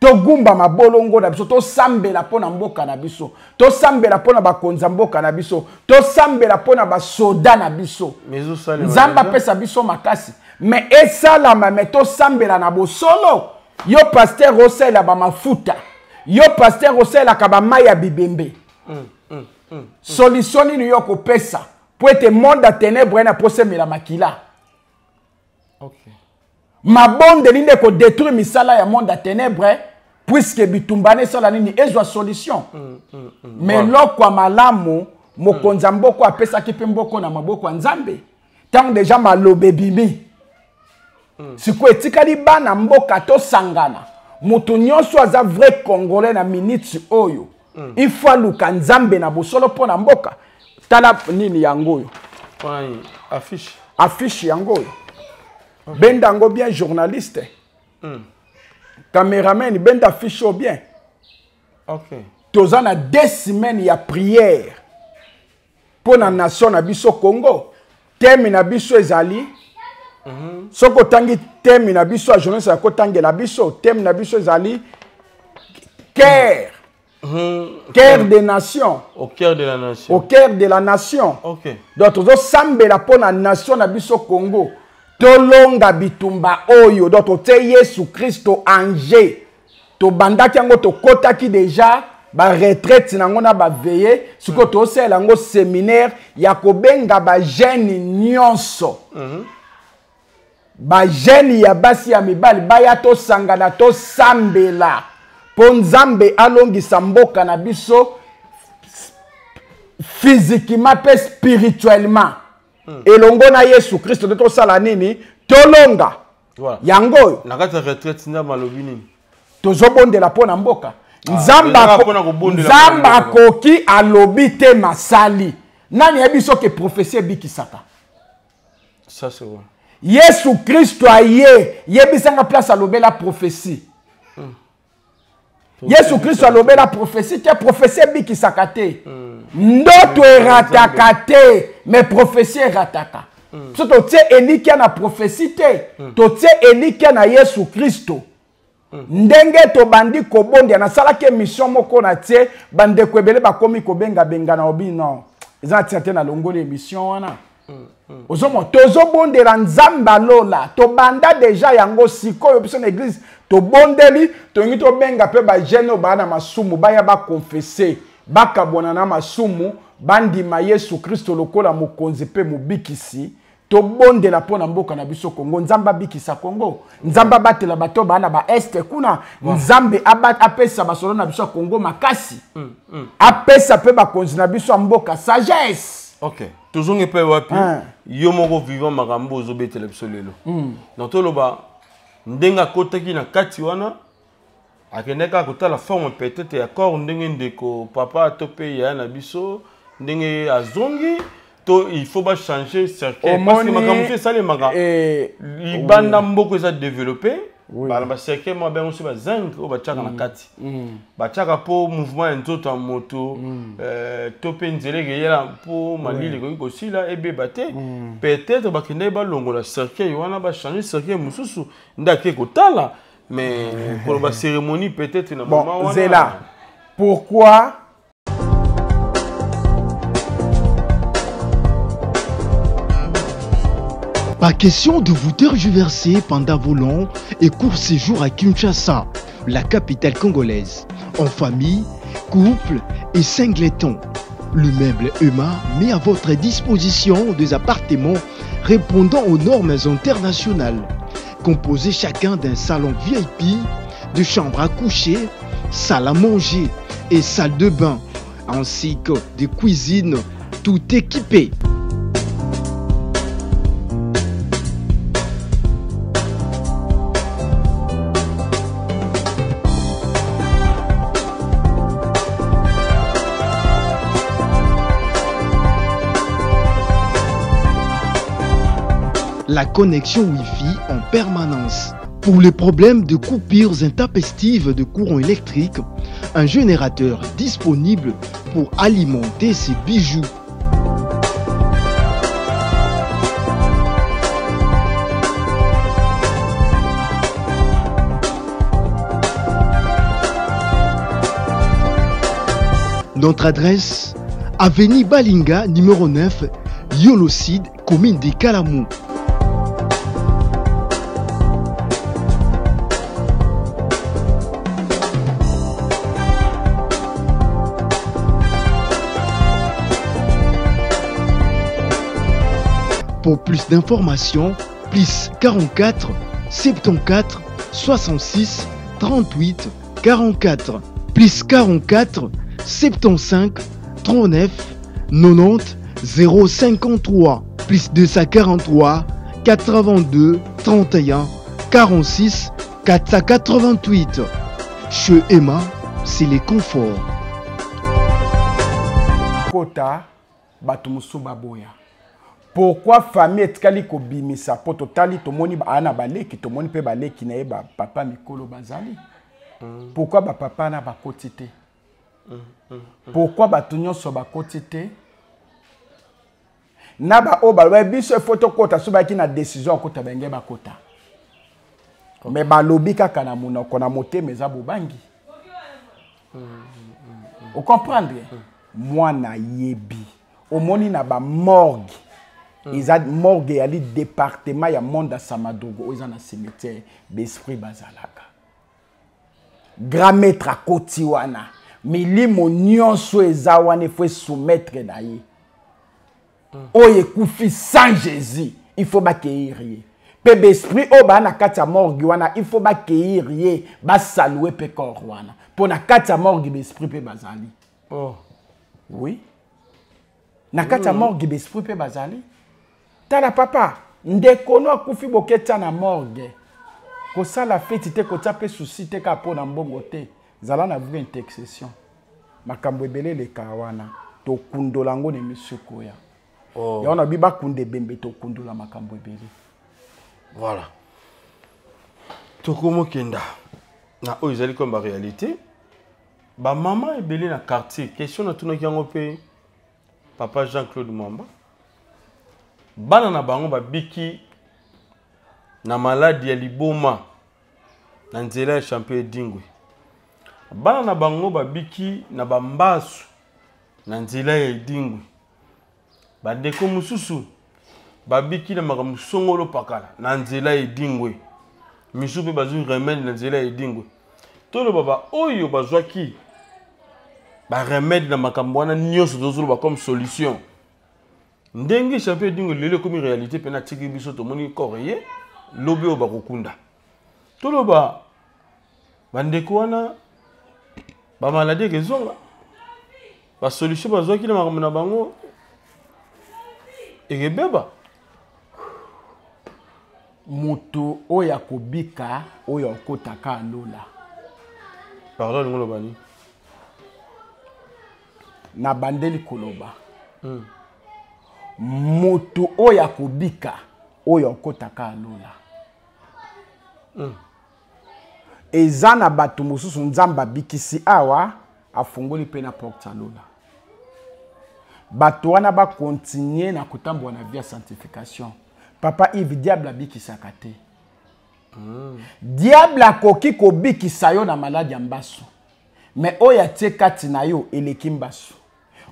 togumba mabolongo na biso, tosambela mpo na mboka na biso, tosambela mpo na bakonzi ya mboka na biso, tosambela mpo na basoda na biso. Mais ezosalema Nzambe déjà. Apesa biso makasi. Mais esalama, mais tosambela na bosolo. Yo pasteur osalela bamafuta, yo pasteur osalelaka bamai ya bibembe, solution nini yo kopesa po ete monde ya ténèbre na posa emela makila? Mabondeli nde kodétruire misala ya monde ya ténèbre, puisque bitumba na esala nini? Ezwa solution. Mais eloko ya malamu, mokonzi ya mboka apesaki mpe mboko na maboko ya Nzambe. Ntango déjà maloba ebimi, sikoyo etikali bana mboka tosangana. Moto nyonso aza vrai Congolais na minute oyo, il faut aluka Nzambe na bosolo mpo na mboka. Tala nini yango oyo. Wana affiche. Affiche yango oyo, benda yango bien, journaliste, cameraman, benda affiche oyo bien. Toza na 2 semaines ya prière mpo na nation na biso Congo. Thème na biso ezali, soki otangi thème na biso ya journaliste akotangela biso, thème na biso ezali cœur, cœur des nations. Au cœur de la nation. Au cœur de la nation. Donc tozosambela mpo na nation na biso Congo, tolonga bitumba oyo. Donc totie Yesu Kristo ange, tobandaki yango, tokɔtaki déjà baretraite nango na baveillée. Sikoyo tosalela yango séminaire ya kobenga bajeune nyonso, bajeune ya basi, ya mibali, baya tosangana, tosambela mpo Nzambe alongisa mboka na biso physiquement mpe spirituellement. Elongo na Yesu Kristo nde tosala nini? Tolonga. Yango oyo. Na kati ya retraite nde malobi nini? Tozobondela mpo na mboka. Nzambe Ezalaka mpona kobondela Nzambe mpona mboka. Akoki alobi te, masali nani yebi soki prophétie ebikisaka? Ça, c'est vrai. Yesu Kristo aye yebisanga place alobela prophétie. Yesu Kristo alobela prophétie te. Prophétie ebikisaka te. Ndoto erataka te, mais prophétie erataka. So totie elikya na prophétie te, totie elikya na Yesu Kristo. Ndenge tobandi kobondela, nasalaki émission moko na tie, bandeko ebele bakomi kobengabenga na obi non, eza na tina te, nalongoli émission wana. Ozomona tozobondela Nzambe alola, tobanda deja yango sikoyo biso na église tobondeli, tolingi tobenga mpe bajeune oyo baa na masumu baya bakonfese, bakabwana na masumu, bandima Yesu Kristo lokola mokonzi mpe mobikisi. Tobondela mpo na mboka na biso Kongo, Nzambe abikisa Kongo, Nzambe abatela bato baa na baeste kuna, Nzambe apesa basolo na biso ya Kongo makasi, apesa mpe bakonzi na biso ya mboka sagesse. Ok, tozongi mpe wapi? Yo moko vivant makambo ozobetela biso lelo. Donc toloba ndenge akotaki na kati wana, akendaki kaka kotala forme peut-être ya corps ndenge ndeko papa to mpe yaya na biso ndenge azongi, to il faut bachanger cercueil parce que makambo mosusu esalemaka libanda, mboka eza développé, bala bacercueil moko babengo so bazinc oyo batiaka na kati, batiaka mpo mouvement ya nzoto ya moto to mpe nzela ekeyela mpo malili ekoki kosila ebeba te. Peut-être bakendaki balongola cercueil wana, bachanger cercueil mosusu nde ake kotala, mais koloba cérémonie peut-être na bon, moment wana. Zela, pourquoi? Pas question de vous tergiverser pendant vos longs et courts séjours à Kinshasa, la capitale congolaise, en famille, couple et singleton. Le meuble Emma met à votre disposition des appartements répondant aux normes internationales, composés chacun d'un salon VIP, de chambres à coucher, salle à manger et salle de bain, ainsi que des cuisines tout équipées. La connexion Wi-Fi en permanence. Pour les problèmes de coupures intempestives de courant électrique, un générateur disponible pour alimenter ces bijoux. Notre adresse, avenue Balinga, numéro 9, Yolocide, commune de Kalamou. Pour plus d'informations, plus 44 74 66 38 44, plus 44 75 39 90 053, plus 243 82 31 46 488. Chez Emma, c'est les conforts. Kota, bato mosusu baboya. Pourquoi famille etikali kobimisa? Po totali, tomoni aa na baleki, tomoni mpe baleki na ye bapapa mikolo bazali. Pourquoi bapapa na bakoti te? Pourquoi bato nyonso bakoti te? Na baoyo baloba biso efo tokota, so bayaki na décision ya kota, benge bakota, mais balobi kaka na monoko, na motema eza bobangi. Ocomprendre? Mwana yebi, omoni na bamorgue, eza morgue eyali département ya monde ya Samadogo oyo eza na cimetière, baesprit bazalaka. Grand maître akoti wana, milimo nyonso eza wana efo esoumettre na ye. Oyo ekufi sans Jésus, il faut bakeir ye mpe baesprit oyo baa na kati ya morgue wana, il faut bakeir ye, basalue mpe corps wana, mpo na kati ya morgue baesprit mpe bazali. Oh. Oui, na kati ya morgue baesprit mpe bazali. Tala papa, ndeko no akufi, boketia na morgue, kosala feti te, kotia mpe susi te kaka mpo na mbongo te. Zala na vraie intercession. Makambo ebele eleka wana, tokundola yango na émission koya. Oh. Yango na bi bakunda ebembe, tokundola makambo ebele. Voilà, tokomokenda na oyo ezali comme baréalité. Bamama ebele na quartier, question natunaki yango mpe papa Jean-Claude Mwamba, bana na bango babiki na maladi ya liboma. Na nzela ya champion Edingwe. Bana na bango babiki na bambasu na nzela ya Edingwe. Bandeko mosusu babiki na makambo songolo pakala na nzela ya Edingwe. Misusu mpe bazwi remède na nzela ya Edingwe. Toloba ba oyo bazwaki ba remède na makambo wana nyonso tozoloba comme solution. Ndenge champion Edingwe lelo ekomi réalité mpe natiki biso tomoni corps ye lobi oyo bakokunda. Toloba bandeko wana ba maladie ekezonga, ba solution bazwaki na makambo na bango ekebeba. Moto oyo akobika oyo akotaka alola. Pardon, olingi oloba nini? Nabandeli koloba. Moto oyo akobika oyo akotaka alola. Eza na bato mosusu Nzambe abikisi awa afungoli mpe na porte ya lola. Bato wana ba continuer na kotambola na vie ya sanctification. Papa Yves, diable abikisaka te. Diable akoki kobikisa yo na maladi ya mbasu, mais oyo atie kati na yo eleki mbasu,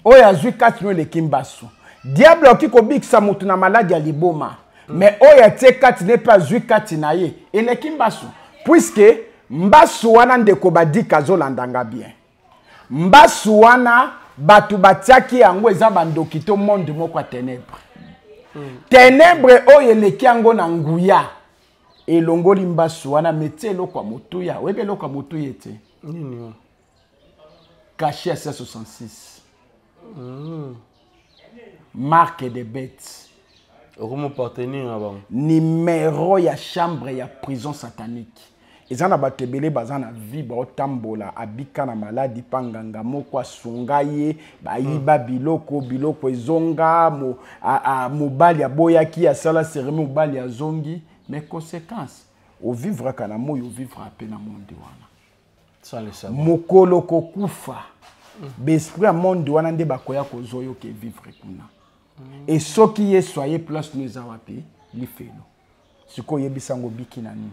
oyo azwi kati na yo eleki mbasu. Diable akoki kobikisa moto na maladi ya liboma, mais oyo atie kati na ye mpe azwi kati na ye eleki mbasu, puisque mbasu wana ndeko Badika azolanda nga bien. Mbasu wana bato batiaki yango eza bandoki to monde moko ya ténèbre. Ténèbre oyo eleki yango na nguya elongoli mbasu wana, metie eloko ya motuya. Oyebi eloko ya motuya ete? Nini wana? Cachet ya 166. Marque de bête. Okomo partenir na bango. Numéro ya chambre ya prison satanique. Eza na bato ebele baza na vie baotambola abika na maladi pa nganga moko asunga ye, bayiba biloko, biloko ezonga, mobali aboyaki asala cérémonie, mobali azongi, mais conséquence ovivraka na moi, ovivra pe na monde wana. Sans le savoir. Mokolo kokufa, b'esprit ya monde wana nde bakoya kozwa yo ke vivre kuna. Et soki Yesu aye place no eza wapi? Lifelo. Sikoyo oyebisa ngo biki na nini?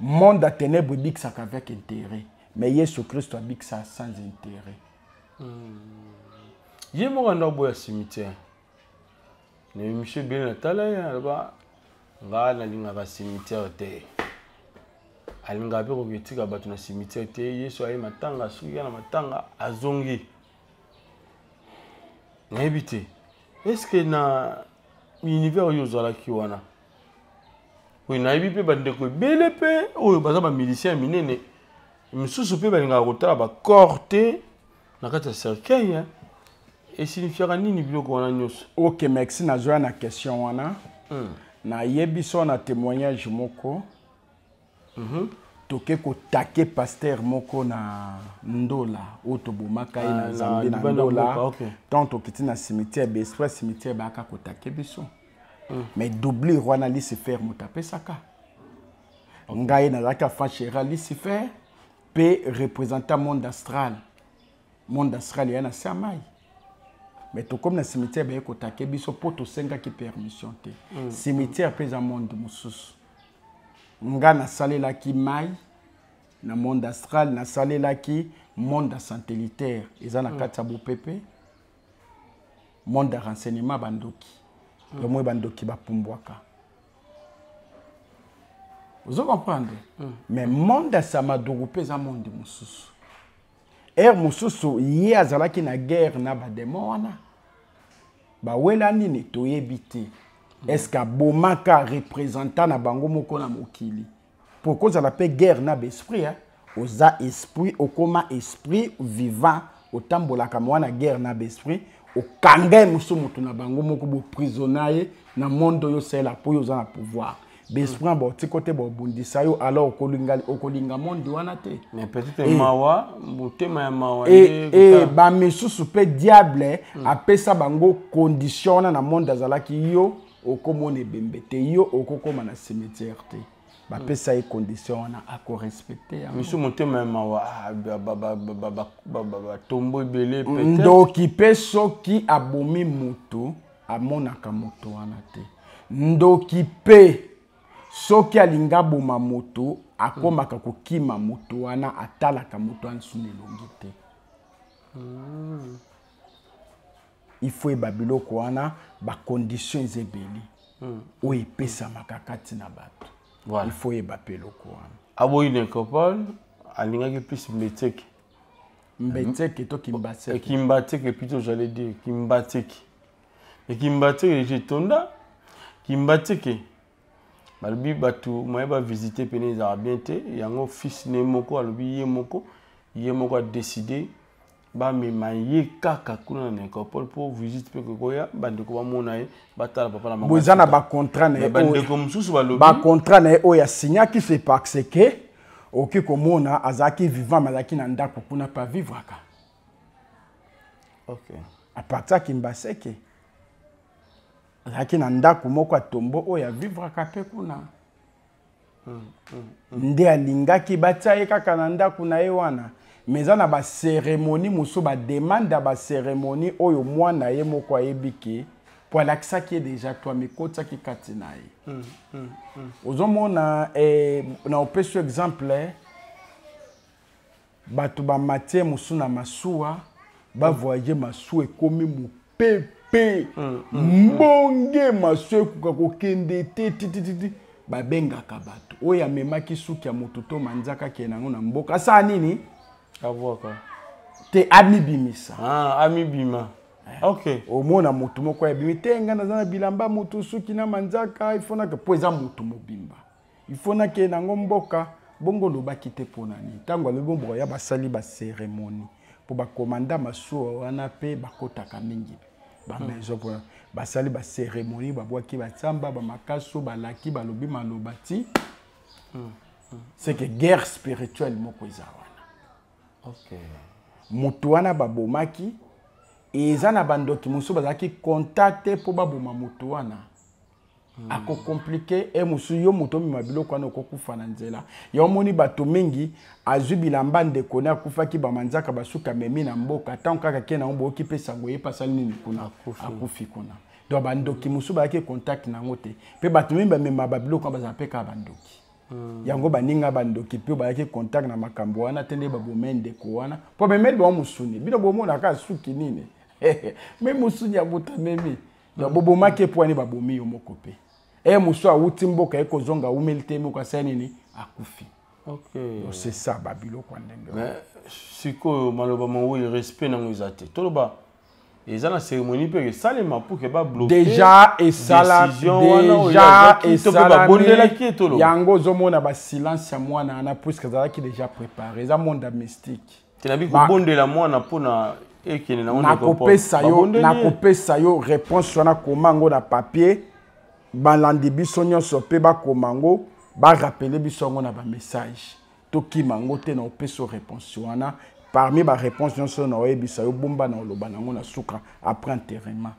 Monde ya ténèbres ebikisaka avec intérêt, mais Yesu Christo abikisa sans intérêt. Ye moko anda oboya cimetière. Na émission ebele natala ye aloba nga nalingaka cimetière te. Alingaka mpe koketika bato na cimetière te. Yesu aye matanga, soki ya na matanga azongi. Nayebi te. Est-ce que na univers oyo ozalaki wana? Oui, nayebi mpe bandeko ebele mpe oyo baza ba miliciens minene, misusu mpe balingaka kotala ba corps te na kati ya cercueil, hein. Esignifiaka nini biloko wana nyonso? Ok, merci, nazoya na question wana. Nayebi so na témoignage moko. Toke kotake pasteur moko na Ndola oyo tobomaka ye na Zambie na libanda Ndola. mboka, ok. Tant tokiti na cimetière, ba esprit ya cimetière bayaka kotake biso. Mais doublure wana Lucifer moto apesaka. Ngai nazalaki enfant chéri Lucifer pe représentant monde astral. Monde astral ya na se ya mai. Mais tokomi na cimetière baye kotake biso po tosengaki permission te. Cimetière pe eza monde mosusu. Nga nasalelaki mai na monde astral, nasalelaki monde ya satellitaire eza na kati ya bopepe, monde ya renseignement bandoki. Lomwe bandoki bapumbwaka. Ozo comprendre? Mais monde ya Samaduru pe eza monde mosusu. Air mosusu ye azalaki na guerre na ba démon wana. Bawela nini toyebi te. Est-ce qu'abomaka représentant na bango moko na mokili? Pour kozala pe guerre na ba esprit, hein? Oza esprit, okoma esprit vivant, otambolaka mwana guerre na ba esprit, okanga ye mosusu motu na bango moko bo prisonnier ye na monde oyo osala po yo oza na pouvoir. Ba esprit ba otiko te ba obundisa yo, alors okolinga monde wana te. Mais peut-être Eh. mawa, motema ya mawa Eh, nde eh, kota- ba misusu pe diable apesa bango condition wana na monde azalaki yo okomona ebembe te, yo okokoma na cimetière te. Bapesa ye condition wana akorespecte yango. Misu motema ya mawa, ah, ba, ba, ba, ba, ba, ba, ba, ba, ba, tombo ebele, peut-être. Ndoki pe soki abomi moto, amonaka moto wana te. Ndoki pe Soki alingi aboma moto, akomaka kokima moto wana, atalaka moto wana lisusu na elongi te. Il faut yeba biloko wana, bacondition eza ebele oyo epesamaka kati na bato. Voilà. Il faut yeba mpe eloko wana. Aboyi nécropole, alingaki plus Mbetseke. Mbetseke to Kimbaseke? Kimbatseke plutôt, j'allais dire Kimbatseke. Mais Kimbatseke déjà etonda. Kimbatseke balobi bato moye bavisite pene ezalaka bien te. Yango fils ne moko alobi ye moko adécide bamema ye kaka kuna na nécropole mpo visite mpe kokoya, bandeko bamona ye, batala papa na bango. Bo eza na bacontrat na ye. Mais bandeko mosusu balobi bacontrat na ye oyo asignaki, c'est parce que okoki komona azalaki vivant, mais azalaki na ndako kuna mpe avivraka. À partir ya Kimbaseke, azalaki na ndako moko ya tombo oyo avivraka mpe kuna. Nde alingaki batia ye kaka na ndako na ye wana, mais eza na bacérémonie mosusu, bademande ya bacérémonie oyo mwana ye moko ayebi ke po alakisaki ye déjà to amikotiaki kati na ye. Ozomona na opesi yo exemple, bato bamatie mosusu na masuwa, bavoyage, masuwa ekomi mopepe, mbonge, masuwa ekoka kokende te, titititi. Babengaka bato oyo amemaki suki ya moto to manzaka, akende yango na mboka, asala nini? Abwaka. Te, amibimisa. Ah, amibima, ok. Omona motu moko ayebimi te, ngai naza na bilamba motu, suki na manzaka, ifo nake, mpo eza motu mobimba, ifo nakende nango mboka. Bongo olobaki te mpo na nini? Ntango alobi mboka ya basali bacérémonie mpo bakomanda masuwa wana mpe bakotaka mingi bamaison, mpona basali bacérémonie, babwaki batsamba, bamakaso, balaki, balobi maloba ti c'est que guerre spirituelle moko eza wana. Moto wana babomaki, eza na bandoki mosusu bazalaki contact mpo baboma moto wana. Akocompliquer e mosusu, yo moto omema biloko wana, okokufa na nzela. Ya omoni bato mingi azwi bilamba ndeko ne akufaki, bamanzaka, basuki, amemi na mboka, ntango kaka ke nango, boyoki mpe sango ye mpe asali nini kuna? Akufi. Akufi kuna. Donc bandoki mosusu bazalaki contact nango te, mpe bato mingi bamema babiloko wana bazala mpe kaka bandoki. Yango baninga bandoki mpe bayaki contact na makambo wana te, nde babomai ndeko wana mpo bamemeli bango mosuni. Bino bomonaka suki nini, me mosuni ya moto amemi. Donc bobomaki epo wani, babomi yo moko mpe e mosu awuti mboka, ye kozonga awumeli te, moko asali nini? Akufi. Donc c'est ça, babiloko ya ndenge wana. Mais sikoyo maloba mowei, respect nango eza te. Toloba eza na cérémonie mpe esalema pour ke babloke Déjà esala. Décision wana oyo Déjà azwaki, to mpe babondelaki ye, toloba. Yango ozomona basilence ya mwana wana, puisque azalaki déjà préparé. Eza monde ya mystique. Te, nabi kobondela mwana mpona ekende nango Nakopesa yo Babondeli ye. Nakopesa yo réponse wana. Koma yango na papier, balandi biso nyonso mpe bakoma yango, barappeler biso yango na bamessage. Tokima yango te. Na opesa yo réponse wana parmi baréponse nyonso na oyebisa yo, bomba na oloba nango na suka après enterrement.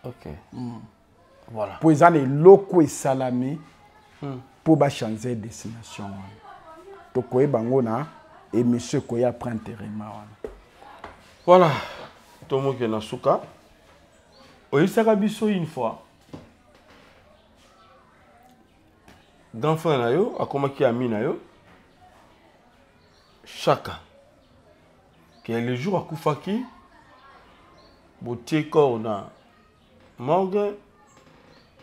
Ok, voilà. Mpo eza na eloko esalami mpo bachange destination wana, tokoyeba yango na émission ekoya après enterrement wana. Voilà, tomoke na suka. Oyebisaka biso une fois, grand frère na yo akomaki ami na yo Chaka, ke le jour akufaki, botie corps na morgue,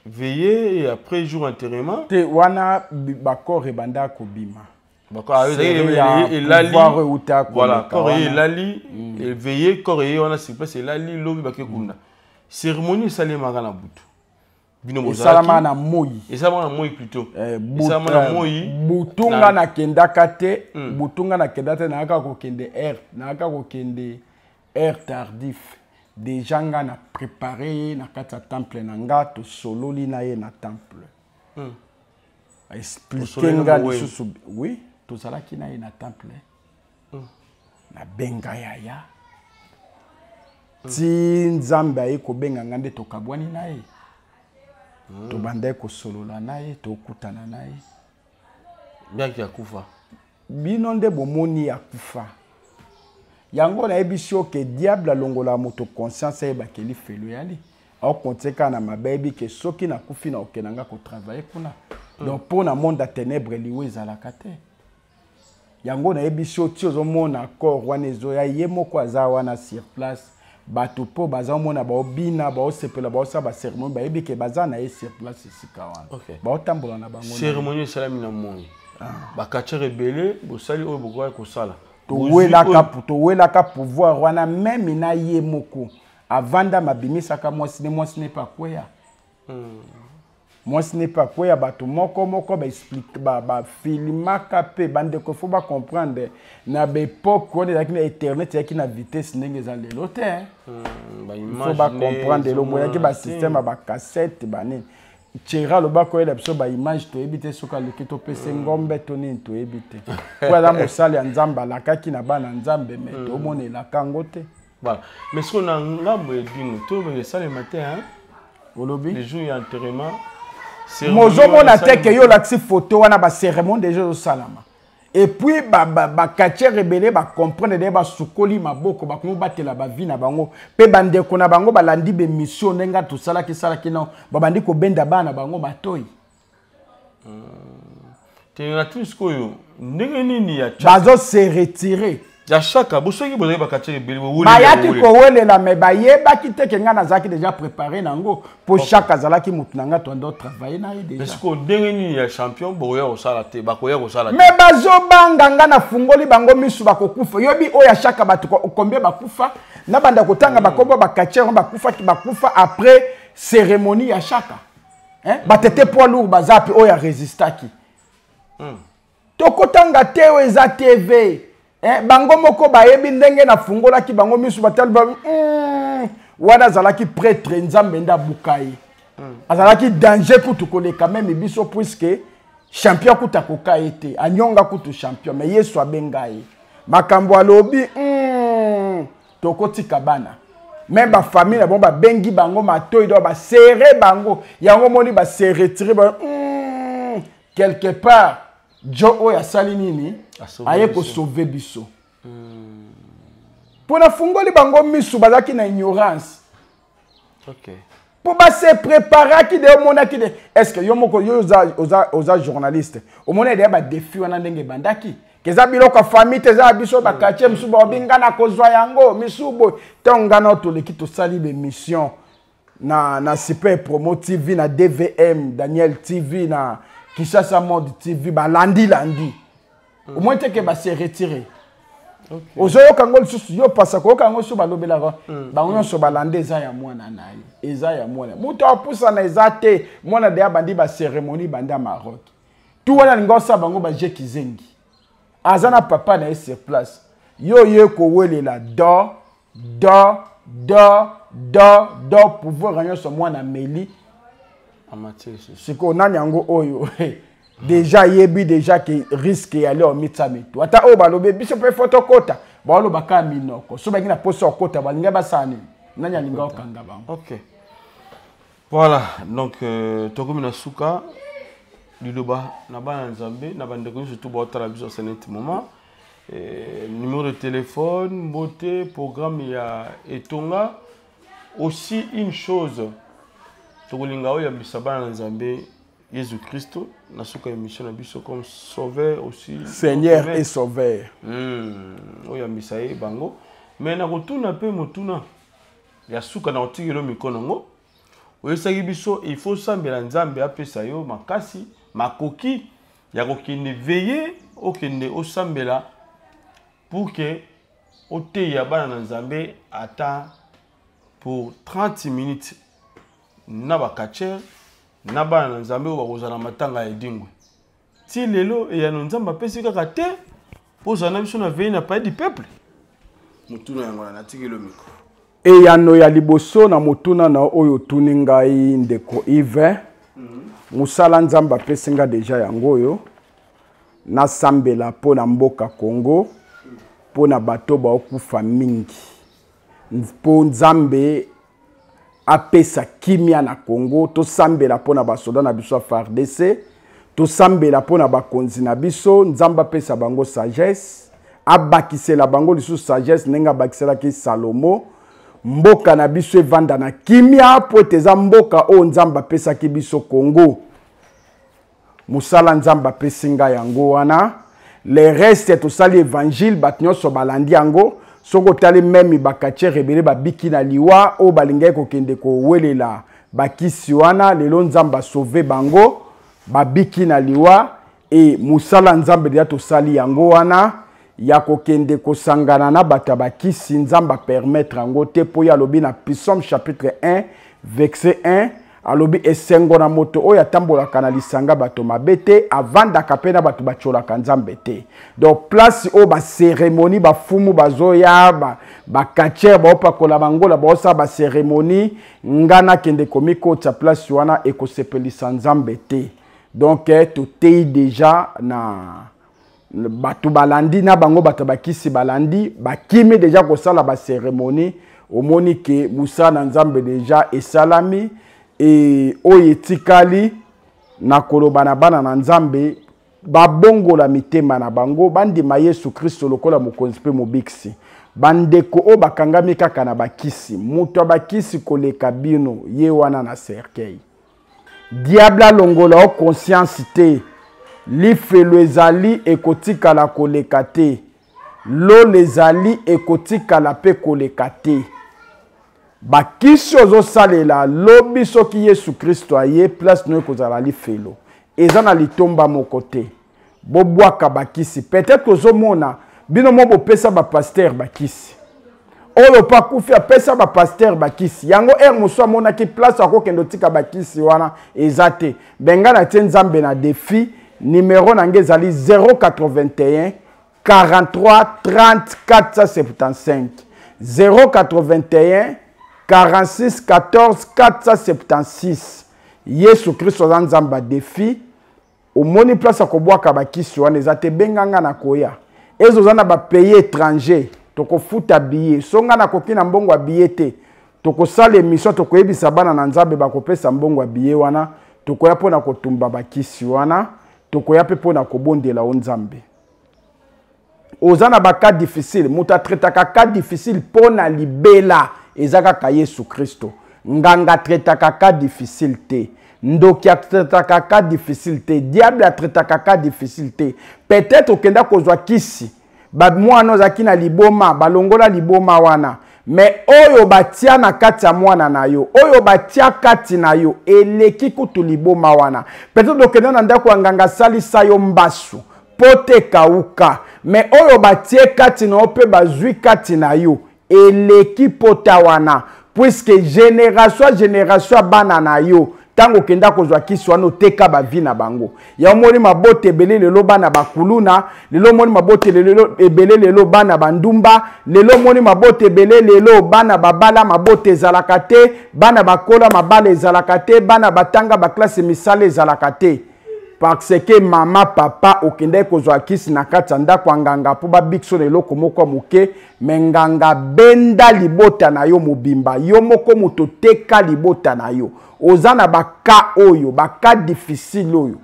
veillé, et après jour enterrement. Te, wana bacorps ebanda kobima. Elali. Pouvoir euta. Voilà, corps ye elali, veillé, corps ye wana sur place elali, lobi bake kunda. Cérémonie esalemaka na butu, bino? Esalama na moi. Esalamaka na moi plutôt. Esalama na moi. Butu nga nakendaka te. Butu nga nakenda te, nayaka kokende heure, nayaka kokende heure tardif. Déjà nga na préparé ye na kati ya temple na nga, tosololi na ye na temple. Explique nga lisusu. Oui, tozalaki na ye na temple. Nabenga yaya ti Nzambe aye kobenga nga, nde tokabwani na ye. Tobandaki kosolola na ye, tokutana na ye. Bianki akufa. Bino nde bomoni akufa. Yango nayebisi yo ke diable alongola moto conscience, ayebakeli felo yali aokontie kaka na mabe, ayebi ke soki nakufi na okende nga kotravailler kuna. Donc mpo na monde ya ténèbre, liwa ezalaka te. Yango nayebisi yo, ti ozomona corps wana ezoya, ye moko aza wana sur place. Bato mpo bazomona, baobina, baosepela, baosala bacérémonie, bayebi ke baza na ye sur place esika wana. Baotambola na bango. Cérémonie esalami na moi, bacatcheurs ebele, bosali oyo bokoki kosala. Towelaka pouvoir wana. Même na ye moko avanda, mabimisaka mwasi ne, mwasi ne mpe akweya, mwasi ne mpe akweya. Bato moko moko baexplique, bafilmaka mpe. Bandeko, faut bacomprendre, na baépoque wana ezalaki na internet, ezalaki na vitesse ndenge eza lelo te. Il faut bacomprendre, elongo eyaki basystème ya bacassette, banini. Thierry alobaka oyela biso baimage, toyebi te soki aleki, topesa ngombe to nini, toyebi te, po aza mosali ya Nzambe, alakaki na bana Nzambe, mais tomona elaka yango te. Voilà, mais soki na ngambo edingo to esalema te, hein? Olobi? Le jour ya enterrement. Mozomona te ke yo olakisi photo wana, bacérémonie déjà ezosalama. Et puis bacatcheurs ebele bacomprendre de, basukoli maboko, bakomi batela bavie na bango. Mpe bandeko na bango balandi bémission ndenge tosalaki esalaki nao, babandi kobenda bana na bango matoi. Te, na tuni sikoyo, ndenge nini ya bazo se retirer? Ya Chaka, bosoki bozalaki bacatcheurs ebele. Bayaki kowelela, mais bayebaki te ke ngai nazalaki déjà préparé nango, mpo Chaka azalaki motu na ngai, toando travaille na ye déjà. Sikoyo ndenge nini ya champion bokoya kosala te, bakoya kosala te? Mais bazobanga ngai, nafungoli bango misu, bakokufa. Yobi oyo ya Chaka, bato combien bakufa? Na banda kotanga bakombo bacatcheurs bakufaki, bakufa après cérémonie ya Chaka, hein? Batete poids lourd baza mpe oyo arésistaki. Tokotanga te, oyo eza TV, eh, bango moko bayebi ndenge nafungolaki bango misu, batali ba wana azalaki prêtre, Nzambe nde abuka ye. Azalaki danger kutu koleka même biso, puisque champion kutu akoka ye te, anyonga kutu champion, mais Yesu abenga ye. Makambo alobi, tokotika bana me bafamille na bango, babengi bango matoi, donc basere bango yango, moni base retire ba, quelque part jo oyo asali nini, aye kosauve biso mpo nafungoli bango misu, bazalaki na ignorance. Mpo base préparaki de, omonaki de, est ce que yo moko, yo oza journaliste, omoni deya badéfi wana ndenge ebandaki, keza biloko ya famille te, eza ya biso bacatcheurs mosusu baobi nga na kozwa yango misu boye. Ntango nga na toleki, tosali bémission na Super Promo TV, na DVM Daniel TV, na Kinshasa Mode TV, balandi-landi. Omoni te ke base retire? Ozoyoka yango lisusu, yo pasa koyoka yango so balobelaka bango nyonso, balanda, eza ya mwana na ye, eza ya mwana, moto apusana eza te. Mwana deya bandi bacérémonie, bandi ya Maroc tu wana, alingi osala bango baje kizengi, aza na papa na ye sur place. Yo ye kowelela do do do do do pouvoir nyonso, mwana meli. Sikoyo nani yango oyo déjà yebi déjà ke risque yali omitsa mitu? Ata oyo balobi biso mpe fo tokota, baoloba kaka minoko. So bangi na poso okota, balingi basala nini? Nani alingi okanga bango? Ok, voilà, donc tokomi na suka. Liloba na bana Nzambe, na bandeko nyonso to baotala biso à ce moment, numéro de téléphone, mbote, programme ya etonga. Aussi une chose, tokolinga oyambisa bana na Nzambe Jésus Christ na suka émission na biso comme sauveur aussi. Seigneur et sauveur. Oyambisa ye bango. Mais na kotuna mpe motuna ya suka, na kotikela mikono yango, oyebisaki biso il faut sambela Nzambe apesa yo makasi, makoki ya kokende veille, okende osambela pour que oteya bana na Nzambe ata pour 30 minutes na bacatcheurs, na bana na Nzambe oyo bakozala matanga ya Edingwe. Ti lelo eyano Nzambe apesi kaka te mpo ozala na biso na veille na Palais du Peuple? Motuna yango na natikeli micro. Eyano ya liboso na motuna na oyo otuni ngai, ndeko Ive, mosala Nzambe apesi nga deja yango oyo: nasambela mpo na mboka Congo, mpo na bato baokufa mingi, mpo Nzambe apesa kimia na Congo. Tosambela mpo na basoda na biso ya FARDC, tosambela mpo na bakonzi na biso, Nzambe apesa bango sagesse, abakisela bango lisusu sagesse ndenge abakiselaki Salomo. Mboka na biso evanda na kimia, mpo ete eza mboka oyo Nzambe apesaki biso, Congo. Mosala Nzambe apesi ngai yango wana. Le reste tosali évangile, bato nyonso balandi yango. Soki otali meme bakatiere ebele babiki na liwa oyo balingaki kokende kowelela bakisi wana, lelo Nzambe asauve bango, babiki na liwa. E mosala Nzambe deja tosali yango wana ya kokende kosangana na bato ya bakisi, Nzambe apermettre yango te, mpo ye alobi na Psaume chapitre 1 verset 1, alobi esengo na moto oyo atambolaka na lisanga bato mabe te, avandaka mpe na bato batyolaka Nzambe te. Donc place oyo baceremonie bafumu bazoya, bakatiere baopakola bangola, baosala baceremonie, nga nakende komikotisa place wana ekosepelisa Nzambe te. Donc toteyi deja na bato balandi na bango, bato bakisi balandi, bakimi deja kosala baceremonie. Omoni ke mosala na Nzambe deja esalami. E oyo etikali na koloba na bana na Nzambe, babongola mitema na bango, bandima Yesu Kristo lokola mokonzi mpe mobikisi. Bandeko oyo bakangami kaka na bakisi, moto ya bakisi koleka bino ye wana na cercueil. Diable alongola o conscience te, lifelo ezali ekotikala koleka te, lola ezali ekotikala pe koleka te. Bakisi ozosalela lobi soki Yesu Kristo aye, place no ekozala lifelo. Eza na litomba moko te. Bobwaka bakisi. Peut-être ozomona bino mo bopesa ba pasteur bakisi. Oyo pa kufi apesa ba pasteur bakisi. Yango heure mosusu amonaki place akokende otika bakisi wana eza te. Benga na tie Nzambe na défi. Numéro na nge ezali 081 43 30 475. 081 46 14 476. Yesu Kristo aza Nzambe ya défi. Omoni place ya kobwaka bakisi wana eza te, benga nga na koya. Ezo za na ba pays étranger, tokofuta billet. So nga nakoki na mbongo ya billet te, tokosala émission, tokoyebisa bana na Nzambe bakopesa mbongo ya billet wana, tokoya mpona kotumba bakisi wana, tokoya mpe mpona kobondela o Nzambe. Oza na ba cas difficile, moto atraitaka cas difficile mpo na libela eza kaka Yesu Kristo. Nganga atraitaka cas difficile te, ndoki atraitaka cas difficile te, diable atraitaka cas difficile te. Peut-être okenda kozwa kisi, ba mwana ozalaki na liboma, balongola liboma wana, mais oyo batia na kati ya mwana na yo, oyo batia kati na yo eleki kutu liboma wana. Peut-être okenda na ndako ya nganga asalisa yo mbasu po te kauka, mais oyo batie kati na yo mpe bazwi kati na yo eleki pota wana, puisque génération ya génération ya bana na yo ntango okenda kozwa kisi wana oteka ba vie na bango. Ya omoni mabota ebele lelo bana bakuluna, lelo omoni mabota lelo ebele lelo bana bandumba, lelo omoni mabota ebele lelo bana babala mabota ezalaka te, bana bakola mabala ezalaka te, bana batanga ba classe misala ezalaka te. Parce que mama papa okendaki kozwa kisi na kati ya ndako ya nganga mpo babikisa na eloko moko ya moke, me nganga benda libota na yo mobimba, yo moko moto teka libota na yo. Oza na ba cas oyo, ba cas difficile oyo,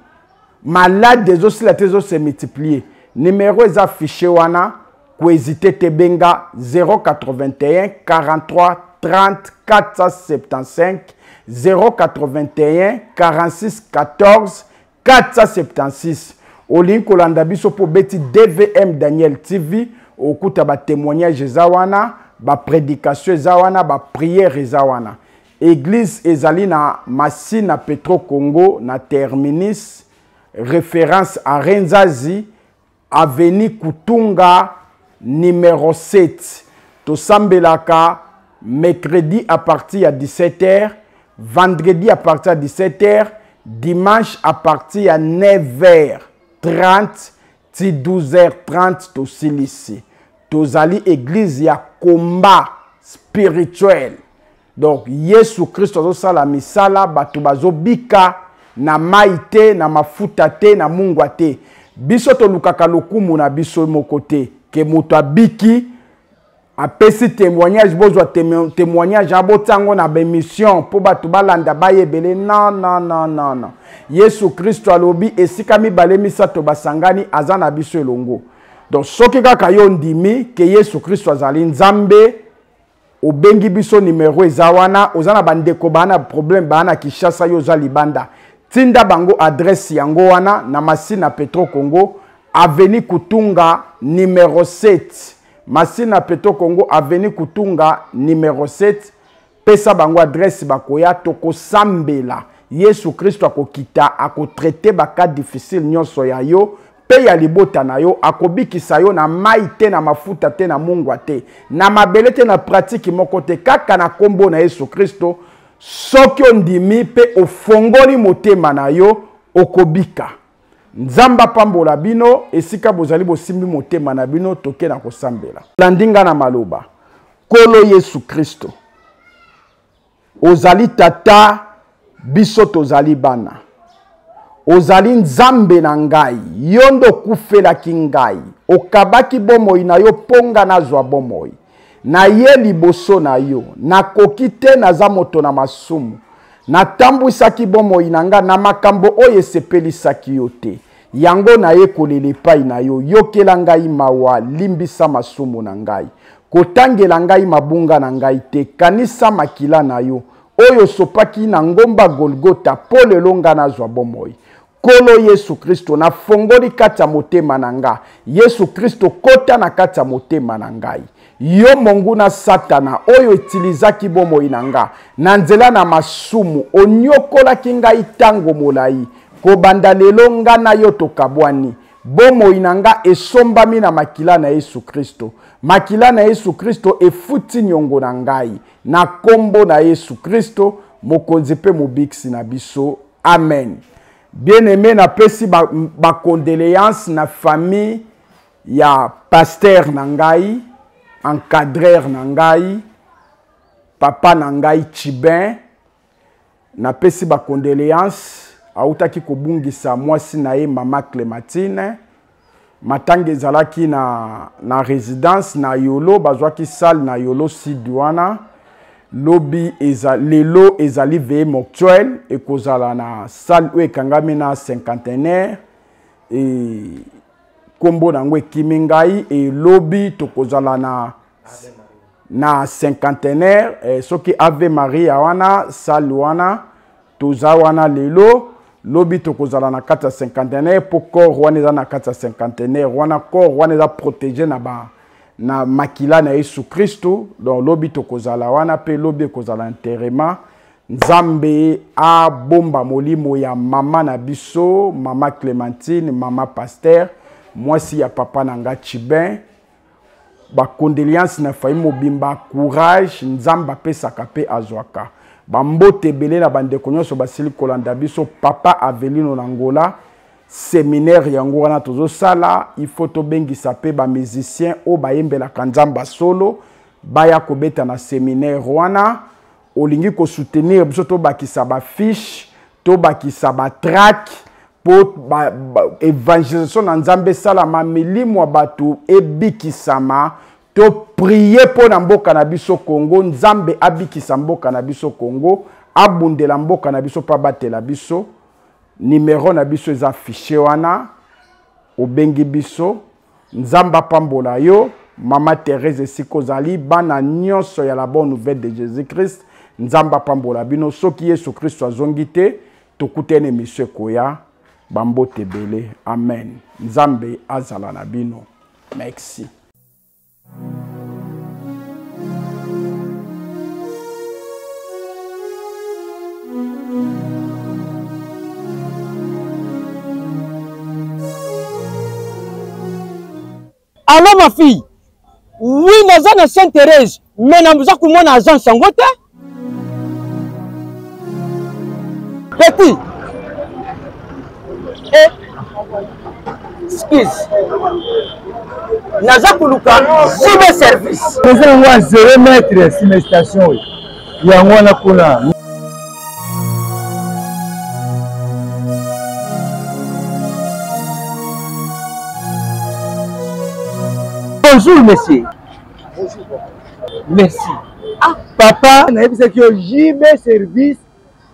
malade ezosila te, ezo se multiplier. Numéro eza affiché wana, kohésite te, benga 081 43 30 475, 081 46 14 476. Olingi kolanda biso mpo obeti DVM Daniel TV, okuta ba témoignage eza wana, ba prédication eza wana, ba prière eza wana. Église ezali na Masina Petro Congo na terminus référence à Renzazi, avenue Kutunga numéro 7. Tosambelaka mercredi à partir ya dix-sept heures, vendredi à partir ya dix-sept heures, dimanche à partir ya neuf heures trente ti douze heures trente tosilisi. Tozali église ya combat spirituel. Donc Yesu Kristo azosala misala, bato bazobika na mai te, na mafuta te, na mungwa te. Biso tolukaka lokumu na biso moko te, ke moto abiki apesi témoignage, bozwa témoignage abotia yango na ba émission mpo bato balanda bayebele. Non, non, non, non, non. Yesu Kristo alobi esika mibale misato basangani aza na biso elongo. Donc soki kaka yo ndimi ke Yesu Kristo azali Nzambe, obengi biso numéro eza wana, oza na bandeko baa na problème baa na Kinshasa, yo oza libanda, Tinda bango adresse yango wana na Masina Petro Congo, avenue Kutunga numero 7. Masina Petro Congo, avenue Kutunga numero 7. Pesa bango adresse bakoya tokosambela. Yesu Kristo akokita akotraite ba cas difficile nyonso ya yo mpe ya libota na yo, akobikisa yo na mai te, na mafuta te, na mungwa te, na mabele te, na pratique moko te, kaka na kombo na Yesu Kristo. Soki ondimi mpe ofongoli motema na yo, okobika. Nzambe apambola bino esika bozali, bosimbi motema na bino, toke na kosambela. Landi nga na maloba. Nkolo Yesu Kristo, ozali tata, biso tozali bana. Ozali Nzambe na ngai, yo nde okufelaki ngai, okabaki bomoi na yo mpo nga nazwa bomoi. Naye liboso na yo, nakoki te, naza moto na masumu. Natambwisaki bomoi na nga na makambo oyo esepelisaki yo te. Yango naye kolela epai na yo, yokela ngai mawa, limbisa masumu na ngai. Kotangela ngai mabunga na ngai te, kanisa makila na yo oyo osopaki na ngomba Golgota mpo lelo nga nazwa bomoi. Nkolo Yesu Kristo, nafongoli kati ya motema na nga. Yesu Kristo, kota na kati ya motema na ngai. Yo monguna Satana oyo etilizaki bomoi na nga na nzela na masumu, onyokolaki ngai tango molai. Kobanda lelo nga na yo tokabwani. Bomoi na nga esombami na makila na Yesu Kristo. Makila na Yesu Kristo efuti nyongo na ngai. Na kombo na Yesu Kristo, Mokonzi mpe Mobikisi na biso. Amen. Bien-aimé, napesi ba, ba condoléances na famille ya pasteur na ngai, encadreur na ngai, papa na ngai Chibin. Napesi ba condoléances, autaki kobungisa mwasi na ye mama Clémentine. Matanga ezalaki na, na résidence na Yolo, bazwaki salle na Yolo Sud wana. Lobi eza, lelo ezali veillée mortuaire, ekozala na salle oyo ekangami na cinquantenaire. E, kombo na yango ekimi ngai. E lobi tokozala na, na cinquantenaire, e, soki Ave Maria wana, salle wana, toza wana lelo. Lobi tokozala na kati ya cinquantenaire, po corps wana eza na kati ya cinquantenaire wana, corps wana eza protégé na ba, na makila na Yesu Kristo. Donc lobi tokozala wana, pe lobi ekozala enterrement. Nzambe abomba molimo ya mama na biso, mama Clémentine, mama pasteur, mwasi ya papa na nga Chibin. Ba condoléances na famille mobimba, courage, Nzambe apesaka pe azwaka. Ba mbote ebele na bandeko nyonso basili kolanda biso. Papa Avelino na Angola, séminaire yango wana tozosala, il faut tobengisa pe ba musiciens oyo bayembelaka Nzambe solo, baya kobeta na séminaire wana. Olingi ko soutenir biso, tobakisa ba fiche, tobakisa ba track po ba, ba, évangélisation na Nzambe esalama, milimo ya bato ebikisama. To prier po na mboka na biso Congo, Nzambe abikisa mboka na biso Congo, abundela mboka na biso pa batela biso. Numéro na biso eza affiché wana, obengi biso. Nzambe apambola yo, Mama Thérèse esika ozali, bana nyonso ya la bonne nouvelle de Jésus-Christ, Nzambe apambola bino. Soki Yesu Kristo azongi te, tokutani émission ekoya. Bambote ebele. Amen. Nzambe azala na bino. Merci. Allô ma fille. Oui, naza na Sainte Thérèse, mais naza komona agence yango te. Petit. Eh. Excuse. Naza koluka JB service. Eza yango ya 0 mètre nsima station oyo. Yango wana kuna. Bonjour monsieur. Bonjour papa. Merci. Ah papa, nayebisaki yo JB service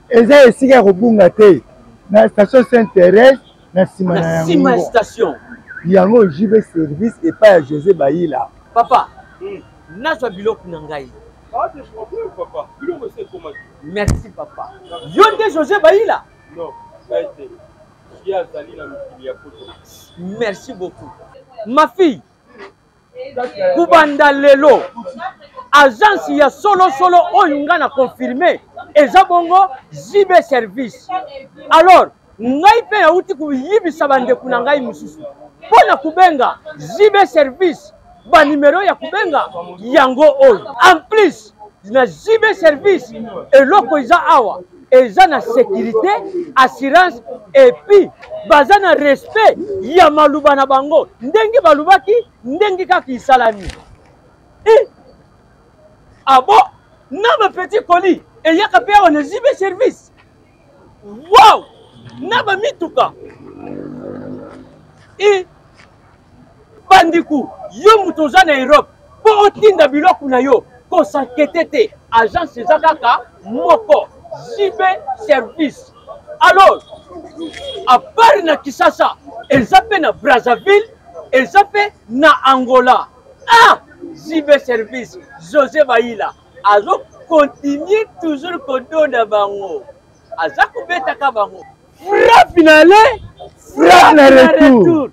eza esika ya kobunga te na station Sainte Thérèse na nsima na yango. Nsima ya station. Yango JB service epai ya José Bayila. Papa, nazwa biloko na ngai. Merci papa. Yo nde José Bayila? Non. Koluka ye te, ye azali na mikili ya poto. Merci beaucoup. Ma fille, kubanda lelo agence ya solosolo oyo nga na confirme eza bongo JB service. Alors ngai mpe nauti koyibisa bandeko na ngai mosusu mpo na kobenga JB service banimero ya kobenga yango oyo. En plus na JB service eloko eza awa eza na sécurité, assurance et puis baza na respect ya maluba na bango ndenge balubaki ndenge kaka isalami. E abo na ba petit colis eyaka mpe awa na JB service. Wow, na ba mituka e bandiku yo moto oza na Europe mpo otinda biloko na yo kosankete te, agence eza kaka moko JB service. Alors à part na Kinshasa eza mpe na Brazzaville, eza mpe na Angola. Ah, JB service José Bayila azo continuer toujours kodonda bango, aza kobetaka bango frappe na aller, frappe na retour.